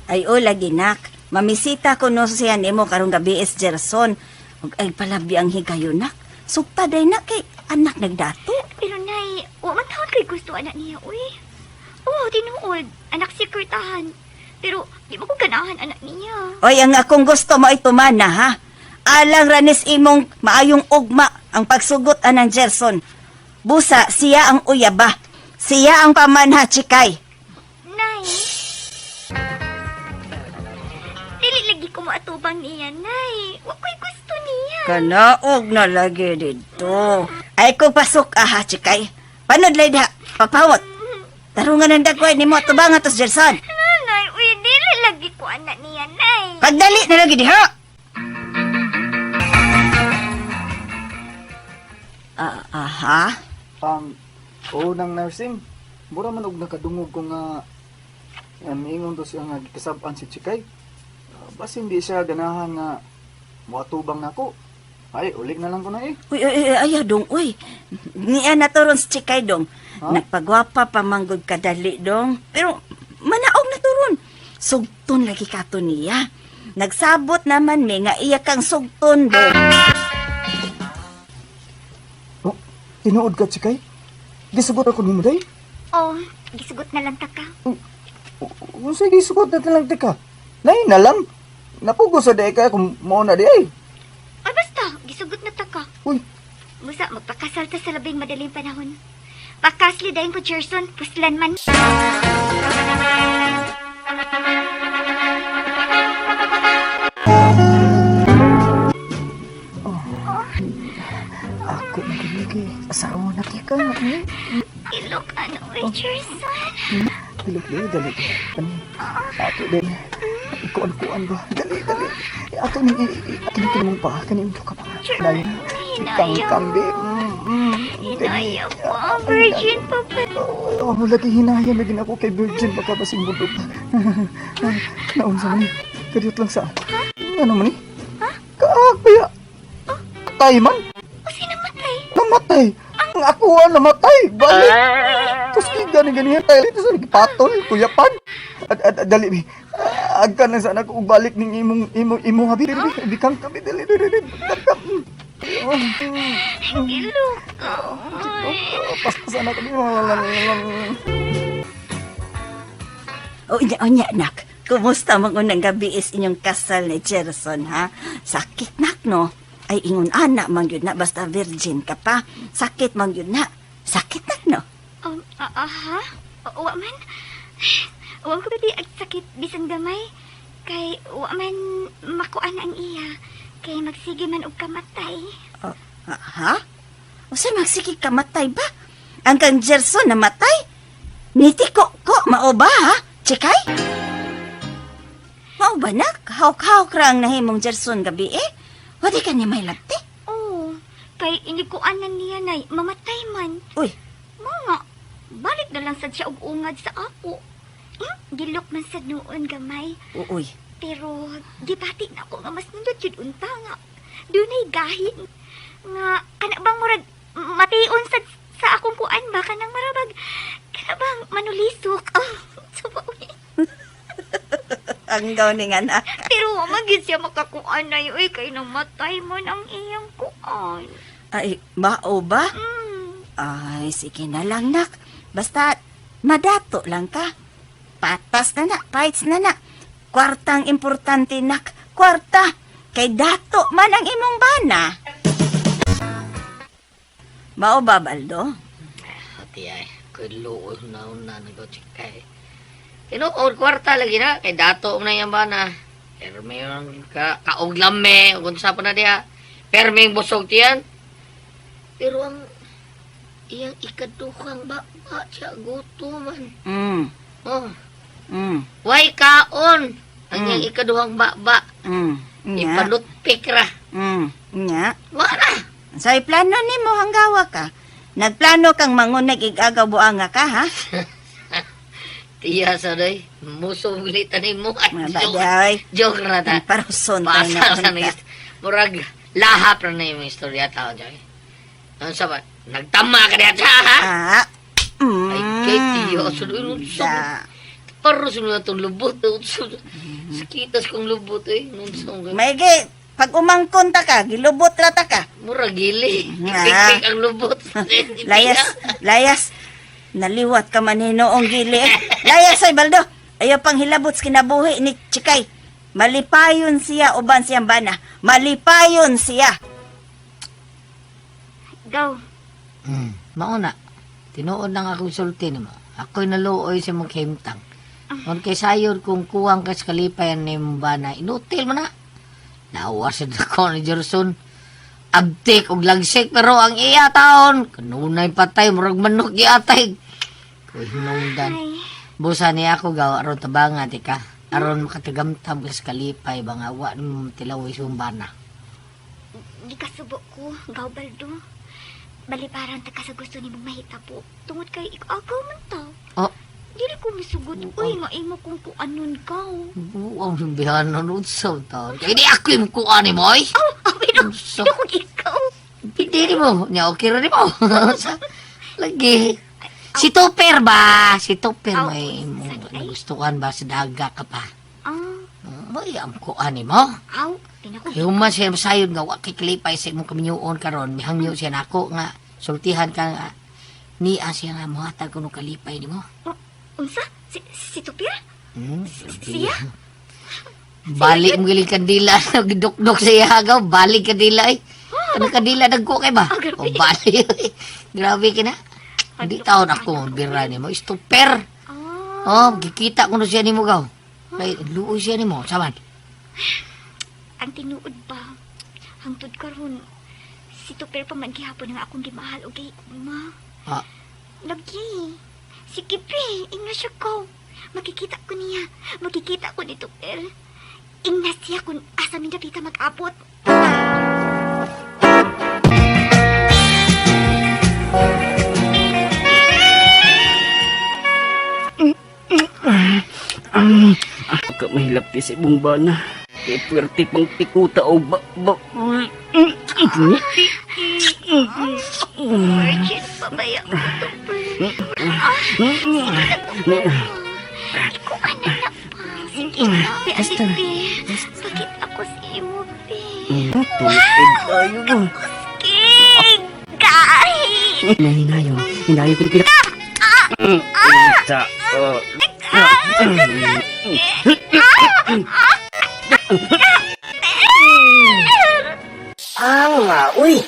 Ay, o lagi nak. Mamisita ko no siya nimo karong gabi is Gerson. Ug ay palabi ang higayon nak. Sugta day nak kay anak nagdato. Pero nay, wa man taon kay gusto anak niya, uy. Oo, tinuod, anak si Kurtahan. Pero di mo ko ganahan anak niya. Oy, ang akong gusto mo ay tumana ha. Alang ranis imong maayong ugma ang pagsugot anang Gerson. Busa siya ang uyaba. Siya ang pamanha, Chikay. Nay. Dili lagi ko moatubang niya, Nay. Wa ko'y gusto niya. Kanaog na lagi dito. Ay ko pasok aha, Chikay. Panudlay diha, pagpawot. Tarungan ang dagway nimo atubangan tos Gerson. Nanay, uy, dili lagi ko anak niya, Nay. Pagdali na lagi diha. Ah, aha. Um, oo nang nursing. Mura man og nakadungog ko nga miingon to siya nga gikasab-an si Chikay. Ah, basin di siya ganahan nga moatubang nako. Ay, uli na lang ko na eh. Uy, uy, uy, ayaw dong, uy. Niya na to ron si Chikay dong. Ha? Nagpagwapa pa manggod kadali dong. Pero manaog na to ron. Sugton lagi ka to niya. Nagsabot naman me nga iya kang sugton dong. Oh, tinuod ka, Chikay? Gisugot ako nimo day? Oh, gisugot na lang ta ka. Unsay gisugot na lang tika? Nay na lang. Napugo sa day kay kung mao na di ay. Ay, basta, gisugot na ta ka. Uy. Musa, magpakasal ta sa labing madaling panahon. Pakasli dayon ko, Gerson. Puslan man. Ako na gini asawa na tika. Ilok, ano, uy, Gerson. Dali, dali, dali. Kani, ato din. Kuan-kuan ba? Dali, dali. Eh, Ato ni, ato ni kinamong pa. Kani mo ka pa. Dali. Kang kang di. Hinaya pa, virgin pa pa. Oh, oh, lagi hinaya lagi na ako kay virgin baka basing bundok. Naunsa man ni? Kadiyot lang sa. Ano man ni? Kaak ba Patay man. O, sino namatay? Namatay. Ang ako ah, namatay. Balik. Tapos kay gani gani tayo dito sa patol, kuyapan. Ad, ad, ad, dali bi. Agka na sana ko balik ning imong imong imong habi dali bi. Bikang kami dali dali dali. Dakap. Ilok ka. Paspasan na kami. Unya, unya, nak. Kumusta mang unang gabi is inyong kasal ni Gerson, ha? Sakit, nak, no? Ay, ingon anak man yun na, basta virgin ka pa. Sakit man yun na. Sakit, nak, no? Aha. Wa man. Wa ko di ag sakit bisan gamay. Kay wa man makuan ang iya. Kay magsige man og kamatay. Ha? Usa magsige kamatay ba? Ang kang Gerson namatay? Niti ko ko mao ba ha? Chikay? Mao ba nak? Hawk-hawk ra ang nahimong Gerson gabi eh. Wadi ka ni may labti. Oo, kay inikuanan niya nay, mamatay man. Uy. Mao nga, balik na lang sad siya og ungad sa ako. Gilok man sad noon gamay. Uy. Pero gibati na ako nga mas nindot jud unta nga. Dunay gahi nga kana bang murag mation sad sa akong kuan ba kanang marabag kana bang manulisok. Oh, suba, uy. Ang gaw ni nga anak. Pero wa man gyud siya makakuan nay uy kay namatay man ang iyang kuan. Ay, mao ba? Ay, sige na lang, nak. Basta, madato lang ka. Patas na na, fights na na. Kwartang importante, nak. Kwarta. Kay dato man ang imong bana. Mao ba, Baldo? Ati ay, ko'y luoy na una nag-chikay. Tinuod, kwarta lagi na. Kay dato mo na yan ba na. Pero mayroon ka, kaog lame, kung sa pa na diha. Perming busog tiyan. Pero ang iyang ikaduhang ba siya guto man. Oh. Way kaon. Ang iyang ikaduhang ba. Nya. Ipanutpik ra. Nya. Wala. Sa plano nimo hanggawa ka. Nagplano kang mangunag igagaw buanga ka, ha? Tiya sa day. Muso ulitan ni mo. Mga baday. Joke na ta. Paruson tayo na Pasar na punta. Murag lahap na na yung istorya tao dyan. Ano sa ba? Nagtama ka diyan sa ha? Ah. Ay, kay tiya. Sunod Da. Paro sunod na itong lubot. Sakitas kong lubot eh. Nung sa Maigi, pag umangkon ta ka, gilubot ra ta ka. Murag gili. Ah. Ipik-pik ang lubot. Layas, layas. Naliwat ka man hinoong gili. eh. Layas ay Baldo. Ayaw pang hilabot sa kinabuhi ni Chikay. Malipayon siya uban siyang bana. Malipayon siya. Gaw. Mauna. Tinuod lang akong sulti nimo. Ako'y naluoy sa mong himtang. Kung kay sayon kung kuwang kas kalipayan ni mong bana, inutil mo na. Nawa sa dako ni Gerson. Abtik og lagsik pero ang iya taon. Kanunay patay, murag manok giatay. Kuy hinungdan. Busa niya ako gawa aron tabanga ti ka. Aron makatagamtam kas kalipay ba nga wa nimo tilaway sa mong bana. Gikasubo ko, Gaw Baldo. Baliparan ta ka sa gusto nimong mahitabo. Tungod kay ikaw man ta. Oh. Dili ko misugot. Uy, nga imo kung kuanon ka. Buang yung bihanan unsa taon. Kay di ako yung kuha ni mo, oy. Oh, pero, Unsa? pero kung ikaw. Hindi ni mo. Nya okay ra ni mo. Lagi. Si Topper ba? Si Topper may nagustuhan ba sa daga ka pa? Ah, May ang kuha ni mo. aw, tinako. Kay human siya sayon nga wa kay kalipay sa imong kaminyuon karon mihangyo siya nako nga sultihan ka nga niya siya nga mohatag kuno kalipay nimo. Unsa? Si Tupir? Siya? Balik mo giling kandila, nagdukdok sa iya hagaw, balik kandila eh. Ano kandila nagko kay ba? O balik. Grabe ka na. Hindi taon ako bira nimo, istuper. Oh, gikita ko na siya nimo gaw. Kay luoy siya nimo, saman. Ang tinuod ba? Hangtod karon si Tupir pa man gihapon nga akong gimahal og ma. Ah. Lagi. Sige, pre. Ingna siya ko. Makikita ko niya. Makikita ko ni Tupir. Ingna siya kung asa mi dapita mag-abot. Ka mahilapti sa ibong bana. Kay puwerte pang pikuta o ba... ba Virgin, pabaya ko, Tupir. Ah, sige na, Tupir. Ikuan na na pa. Sige na. Basta. Be, bakit ako si imo, be? Tuig tayo mo. King! Gahi! Hinayo. Hinayo ko pina... Sa... Ah, uy!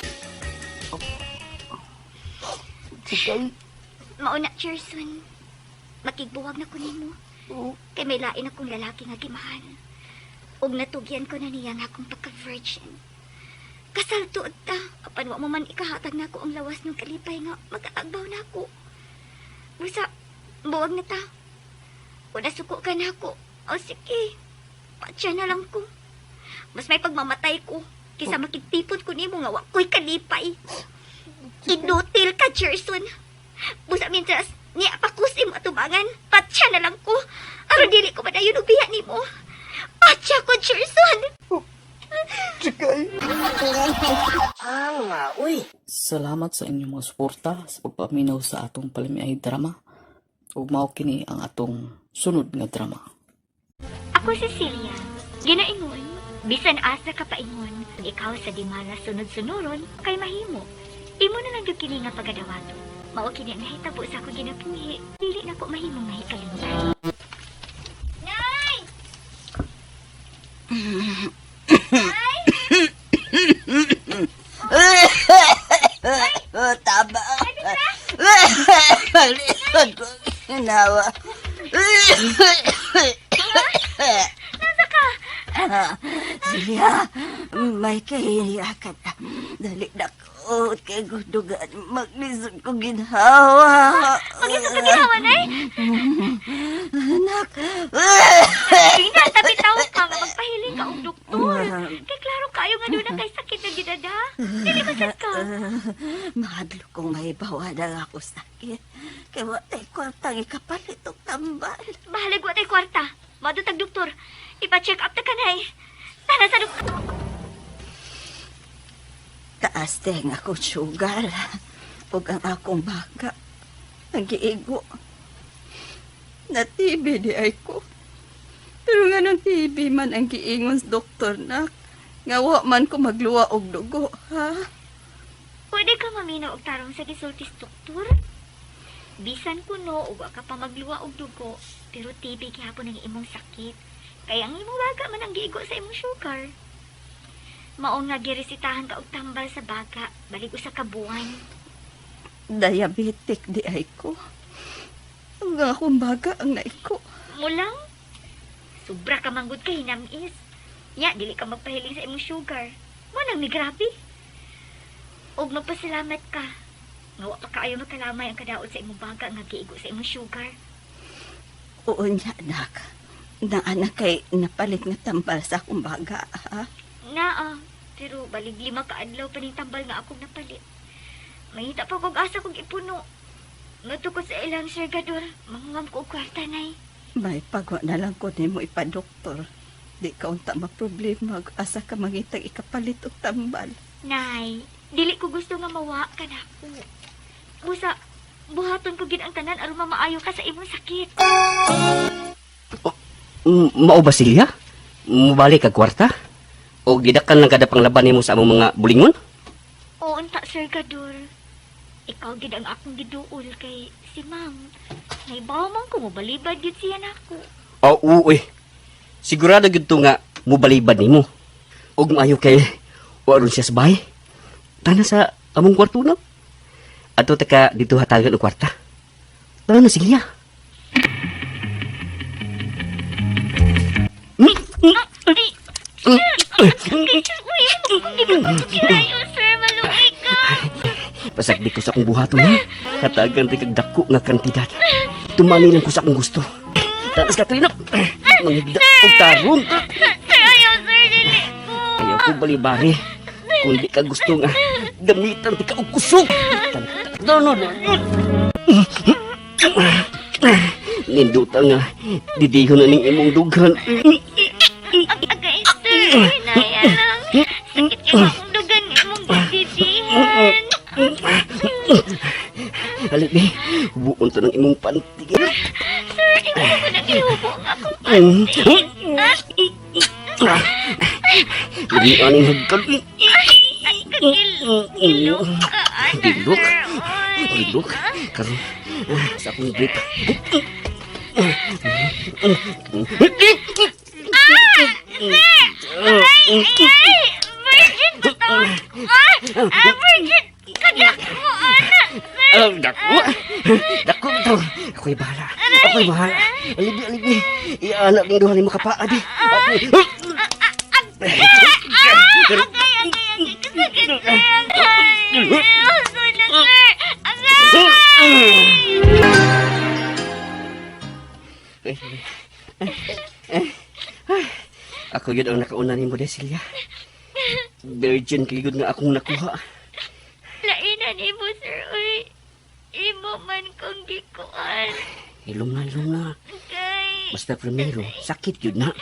Mauna, Gerson. Makigbuwag na ko nimo. Kay may lain akong lalaki nga gimahal. Ug natugyan ko na niya nga akong pagka-virgin. Kasal tuod ta. Apan wa mo man ikahatag na ako ang lawas ng kalipay nga mag-aagbaw na ako. Busa, buwag na ta. Kung nasuko ka na ako, o sige. Patya na lang ko. Mas may pagmamatay ko kaysa makigtipon ko nimo nga wa ko'y kalipay. Inutil ka, Gerson. Busa mintras, niya pa ko sa imong atubangan. Patya na lang ko. Aron dili ko madayon og biya nimo. Patya ko, Gerson. Salamat sa inyong mga suporta sa pagpaminaw sa atong palamiay drama. Ug mao kini ang atong sunod nga drama. Ako si Celia. Ginaingon, bisan asa ka paingon, ikaw sa di mala sunod-sunuron kay mahimo. Imo na lang gyud kini nga pagadawato. Mao kini ang nahitabo sa akong ginabuhi. Dili na ko mahimo nga hikalimutan. Nay! Oh, tama. Malikod ko ginawa. Nasa ka? Silya, may kahiniyakan. Dali na ko. Kay gudugan, maglisod ko ginhawa. Maglisod ka ginhawa, Nay? Anak. Ina, tabi tawo ka nga magpahiling ka og doktor. Kay klaro kayo nga doon na kay sakit na gidada. Dili ba sad ka? Mahadlo kong mahibawa na ako sakit. Kay wa tay kwartang ikapalit og tambal. Bahalag wa tay kwarta. Madto tag doktor. Ipa-check up ta kanay. Tara sa doktor. Taas te ang akong sugar. Ug ang akong baka. Ang giigo. Na TB di ay ko. Pero nga nung TB man ang giingon sa doktor nak. Nga wa man ko magluwa og dugo, ha? Pwede ka maminaw og tarong sa gisulti sa doktor. Bisan kuno ug wa ka pa magluwa og dugo, pero TB gihapon ang imong sakit. Kay ang imong baga man ang giigo sa imong sugar. Mao nga giresitahan ka og tambal sa baga, balik usa ka buwan. Diabetic di ay ko. Ang akong baga ang naiko. Mulang? Sobra ka manggod kay hinamis. Nya, dili ka magpahiling sa imong sugar. Mo nang migrabe. Og magpasalamat ka. Nga wa pa kaayo makalamay ang kadaot sa imong baga nga giigo sa imong sugar. Oo niya, anak. Naana kay napalit nga tambal sa akong baga, ha? Naa, pero balig 5 ka adlaw pa ning tambal nga akong napalit. Mahita pa kog asa kog ipuno. Ngadto ko sa ilang sergador, manguwam ko og kwarta nay. May pagwa na lang ko nimo ipadoktor. Di ka unta maproblema asa ka mangitag ikapalit og tambal. Nay, dili ko gusto nga mawa ka nako. Busa, buhaton ko gid ang tanan aron mamaayo ka sa imong sakit. Mao ba silya? Mubalik kag kwarta? O gidakan lang kada panglaban nimo sa among mga bulingon? Oo, unta Sir Gador. Ikaw gid ang akong giduol kay si Ma'am. Naibaw man ko mobalibad gid siya nako. Oo, uy. Sigurado gyud to nga mubalibad nimo. Og maayo kay wa ron siya sa bahay. Tana sa among kwarto na. Ato ta ka dito hatagan og kwarta. Tana na silya. Kirayo, sir, maluoy ka. Pasagdi ko sa akong buhaton ha. Hatagan ti kag dako nga kantidad. Tumani lang ko sa akong gusto. Tanas Katrina. Mangigda og tarong. Sir, ayaw, sir, dili ko. Ayaw ko balibari. Kung di ka gusto nga gamitan ti ka og kusog. No, no, no. Ninduta nga didihon na ning imong dughan. Agay, sir, hinaya lang. Sakit kay akong dugan imong gididihan. Halik di, hubuon to ng imong panty. Sir, imo ko nagihubo ang akong panty. Hindi aning hagkan. Ay, kagil. Ka, ana, Gilok. sir. Oy. Gilok. Karon sa akong grip. Ah! Sir! Aray! Ay! Virgin ko to! Ah! Ah, virgin! Kadak mo, ana! Sir! Ah, dako. Dako to. Ako'y bahala. Ako'y bahala. Alibi, alibi. Iaanak ng duha ni makapaa di. Agay, agay, agay! Kasakit, sir! Agay! Sir, na, sir! Agay! Ako yun ang nakauna ni mo, Cecilia. Virgin kay gud nga akong nakuha. Lainan imo, sir, uy. Imo man kong gikuan. Ilong na, ilong na. Kay... Basta primero, sakit yun na.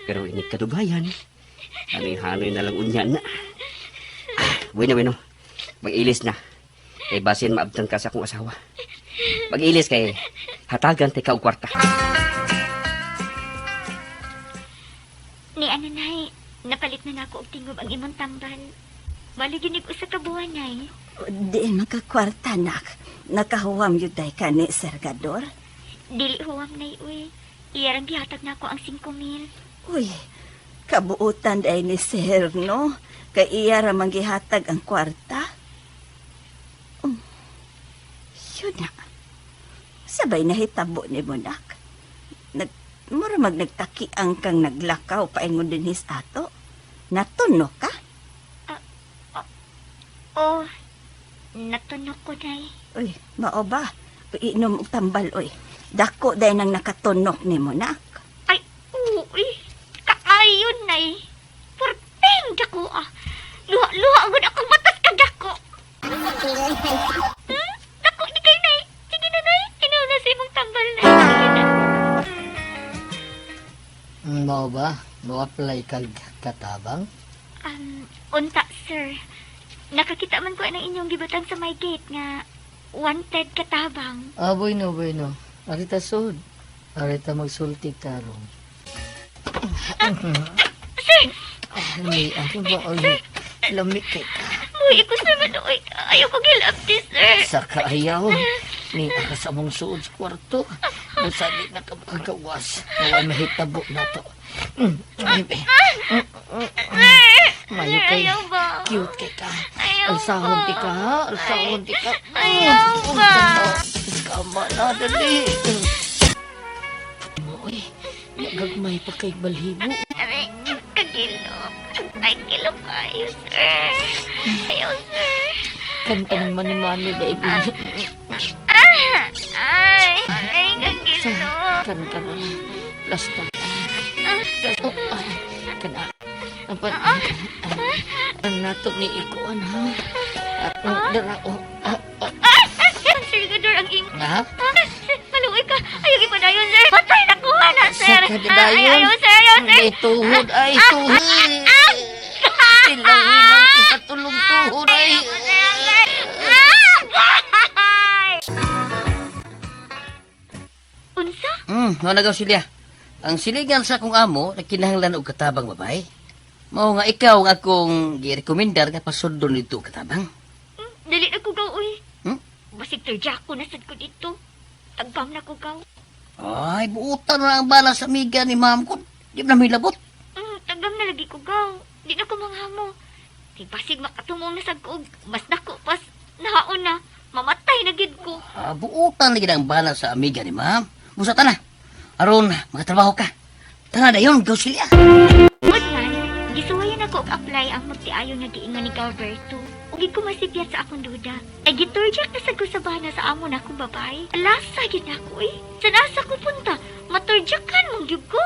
Pero inig kadugayan. Hanoy-hanoy na lang unya na. Ah, bueno, bueno. Mag-ilis na. Kay basin maabtan ka sa akong asawa. Mag-ilis kay hatagan tay ka og kwarta. Ni ano, nay, napalit na nako og tingob ang imong tambal. Bali ginig usa ka buwan, nay. Di makakwarta, nak. Nakahuwam yun day ka ni Sergador. Dili huwam, nay, uy. Iyarang gihatag nako ang 5,000. Uy, kabuutan day ni Sir, no? Kay iya ra man gihatag ang kwarta. Yun na. Sabay nahitabo ni mo, nak. Nag, mura mag nagtaki ang kang naglakaw paingon din his ato. Natuno ka? Oh, natunok ko, nay. Uy, mao ba? Inom og tambal, uy. Dako day nang nakatunok ni mo, nak. Ay, uy. Kaayon, nay. Purting dako, ah. Luha-luha gud akong matas ka dako. Dako ni kay nay. Sige na, nay. Inom na sa imong tambal, nay. Sige na. Mao ba? Mo-apply kag katabang? Unta, sir. Nakakita man ko ang inyong gibutang sa my gate nga wanted katabang. Ah, bueno, bueno. Arita sud. Arita magsulti karon. Sir! Lami, ano ba? Oy, lami kay ka. Uy, iko sa man, uy. Ayaw ko gilabti, sir. Sa kaayaw. Ni ka sa mong suod sa kwarto. Busa di na ka makagawas. Naway mahitabo na to. Ay, be. Sir! Mayo Sir, kay ayaw ba? cute kay ka. Ayaw Alsahon ba? di ka, ha? Alsahon di ka. Ayaw ba? Kama na, dali. Uy, nagagmay pa kay balhibo. Aray, kagilo. Ay, kilo kayo, sir. Ayaw, sir. Kanta ng mani-mani na ibig. Ah! Ay, ay, kagilo. Kanta na. Plasta. Plasta. Oh, ay, kana. Apan, ang nato ni ikuan, ha? At ang dara, oh, ah, ah, Ah! Sir Gador, ang imo. ha? Maluoy ka. Ayaw ipadayon, sir. Patay na kuha na, sir. Sa kadidayon. Ay, ayaw, sir. Ayaw, sir. Ay, tuhod, ay, tuhod. Tilawin ang ikatulong tuhod, ay. Unsa? Mao na silya. Ang siligan sa akong amo nagkinahanglan og katabang babae. Mao nga ikaw ang akong girekomendar nga pasundon dito og katabang. Dali na ko gaw, uy. Hmm? Basig terjako na sad ko dito. Tagbam na ko gaw. Ay, buutan na ang bala sa amiga ni ma'am ko. Di na milabot. Tagam na lagi ko gaw. Di na ko manghamo. Kay basig makatumong na sad ko og mas nako pas nahaon na. Mamatay na gid ko. Ah, buutan lagi ang bala sa amiga ni ma'am. Busa ta na. Aron, makatrabaho ka. Tana na yun, Gausilia. Good man, gisuwayan ako og apply ang magtiayon nga giingon ni Galberto. Ug ko masipyat sa akong duda. Ay giturjak na sad ko sa bana sa amo na akong babae. Lasa gid na ako eh. Sa nasa ko punta, maturjakan mong gyud ko.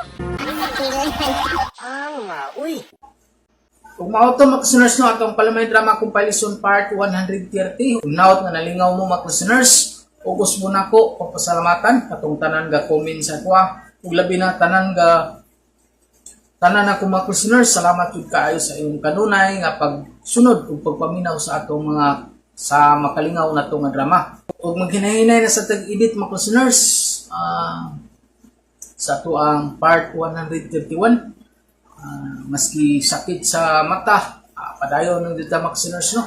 Ug mao to mga listeners no atong Palamay Drama Compilation Part 130. Ug naot nga nalingaw mo mga listeners, ug usbo nako pagpasalamatan katong tanan ga comment sa kuha ug labi na tanan ga tanan ako mga listeners, salamat jud kaayo sa iyong kanunay nga pagsunod ug pagpaminaw sa atong mga sa makalingaw nato nga drama. Ug maghinahinay na sa tag-edit mga listeners, sa ato ang part 131 maski sakit sa mata, padayon ng dita mga listeners no.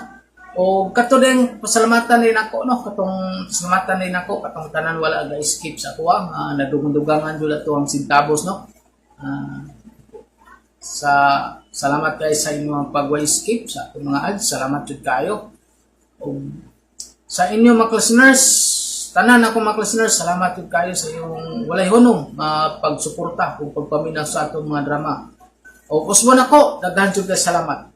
O kato din pasalamatan din ako no, katong pasalamatan din ako katong tanan wala ga skip sa kuha, nadugong-dugangan jud ato ang sintabos no. Ah, sa salamat kay sa inyong pagway skip sa atong mga ads, salamat jud kayo. Og sa inyo mga listeners, tanan ako mga listeners, salamat jud kayo sa inyong walay hunong nga pagsuporta ug pagpaminaw sa atong mga drama. O kusmo nako, daghan jud kay salamat.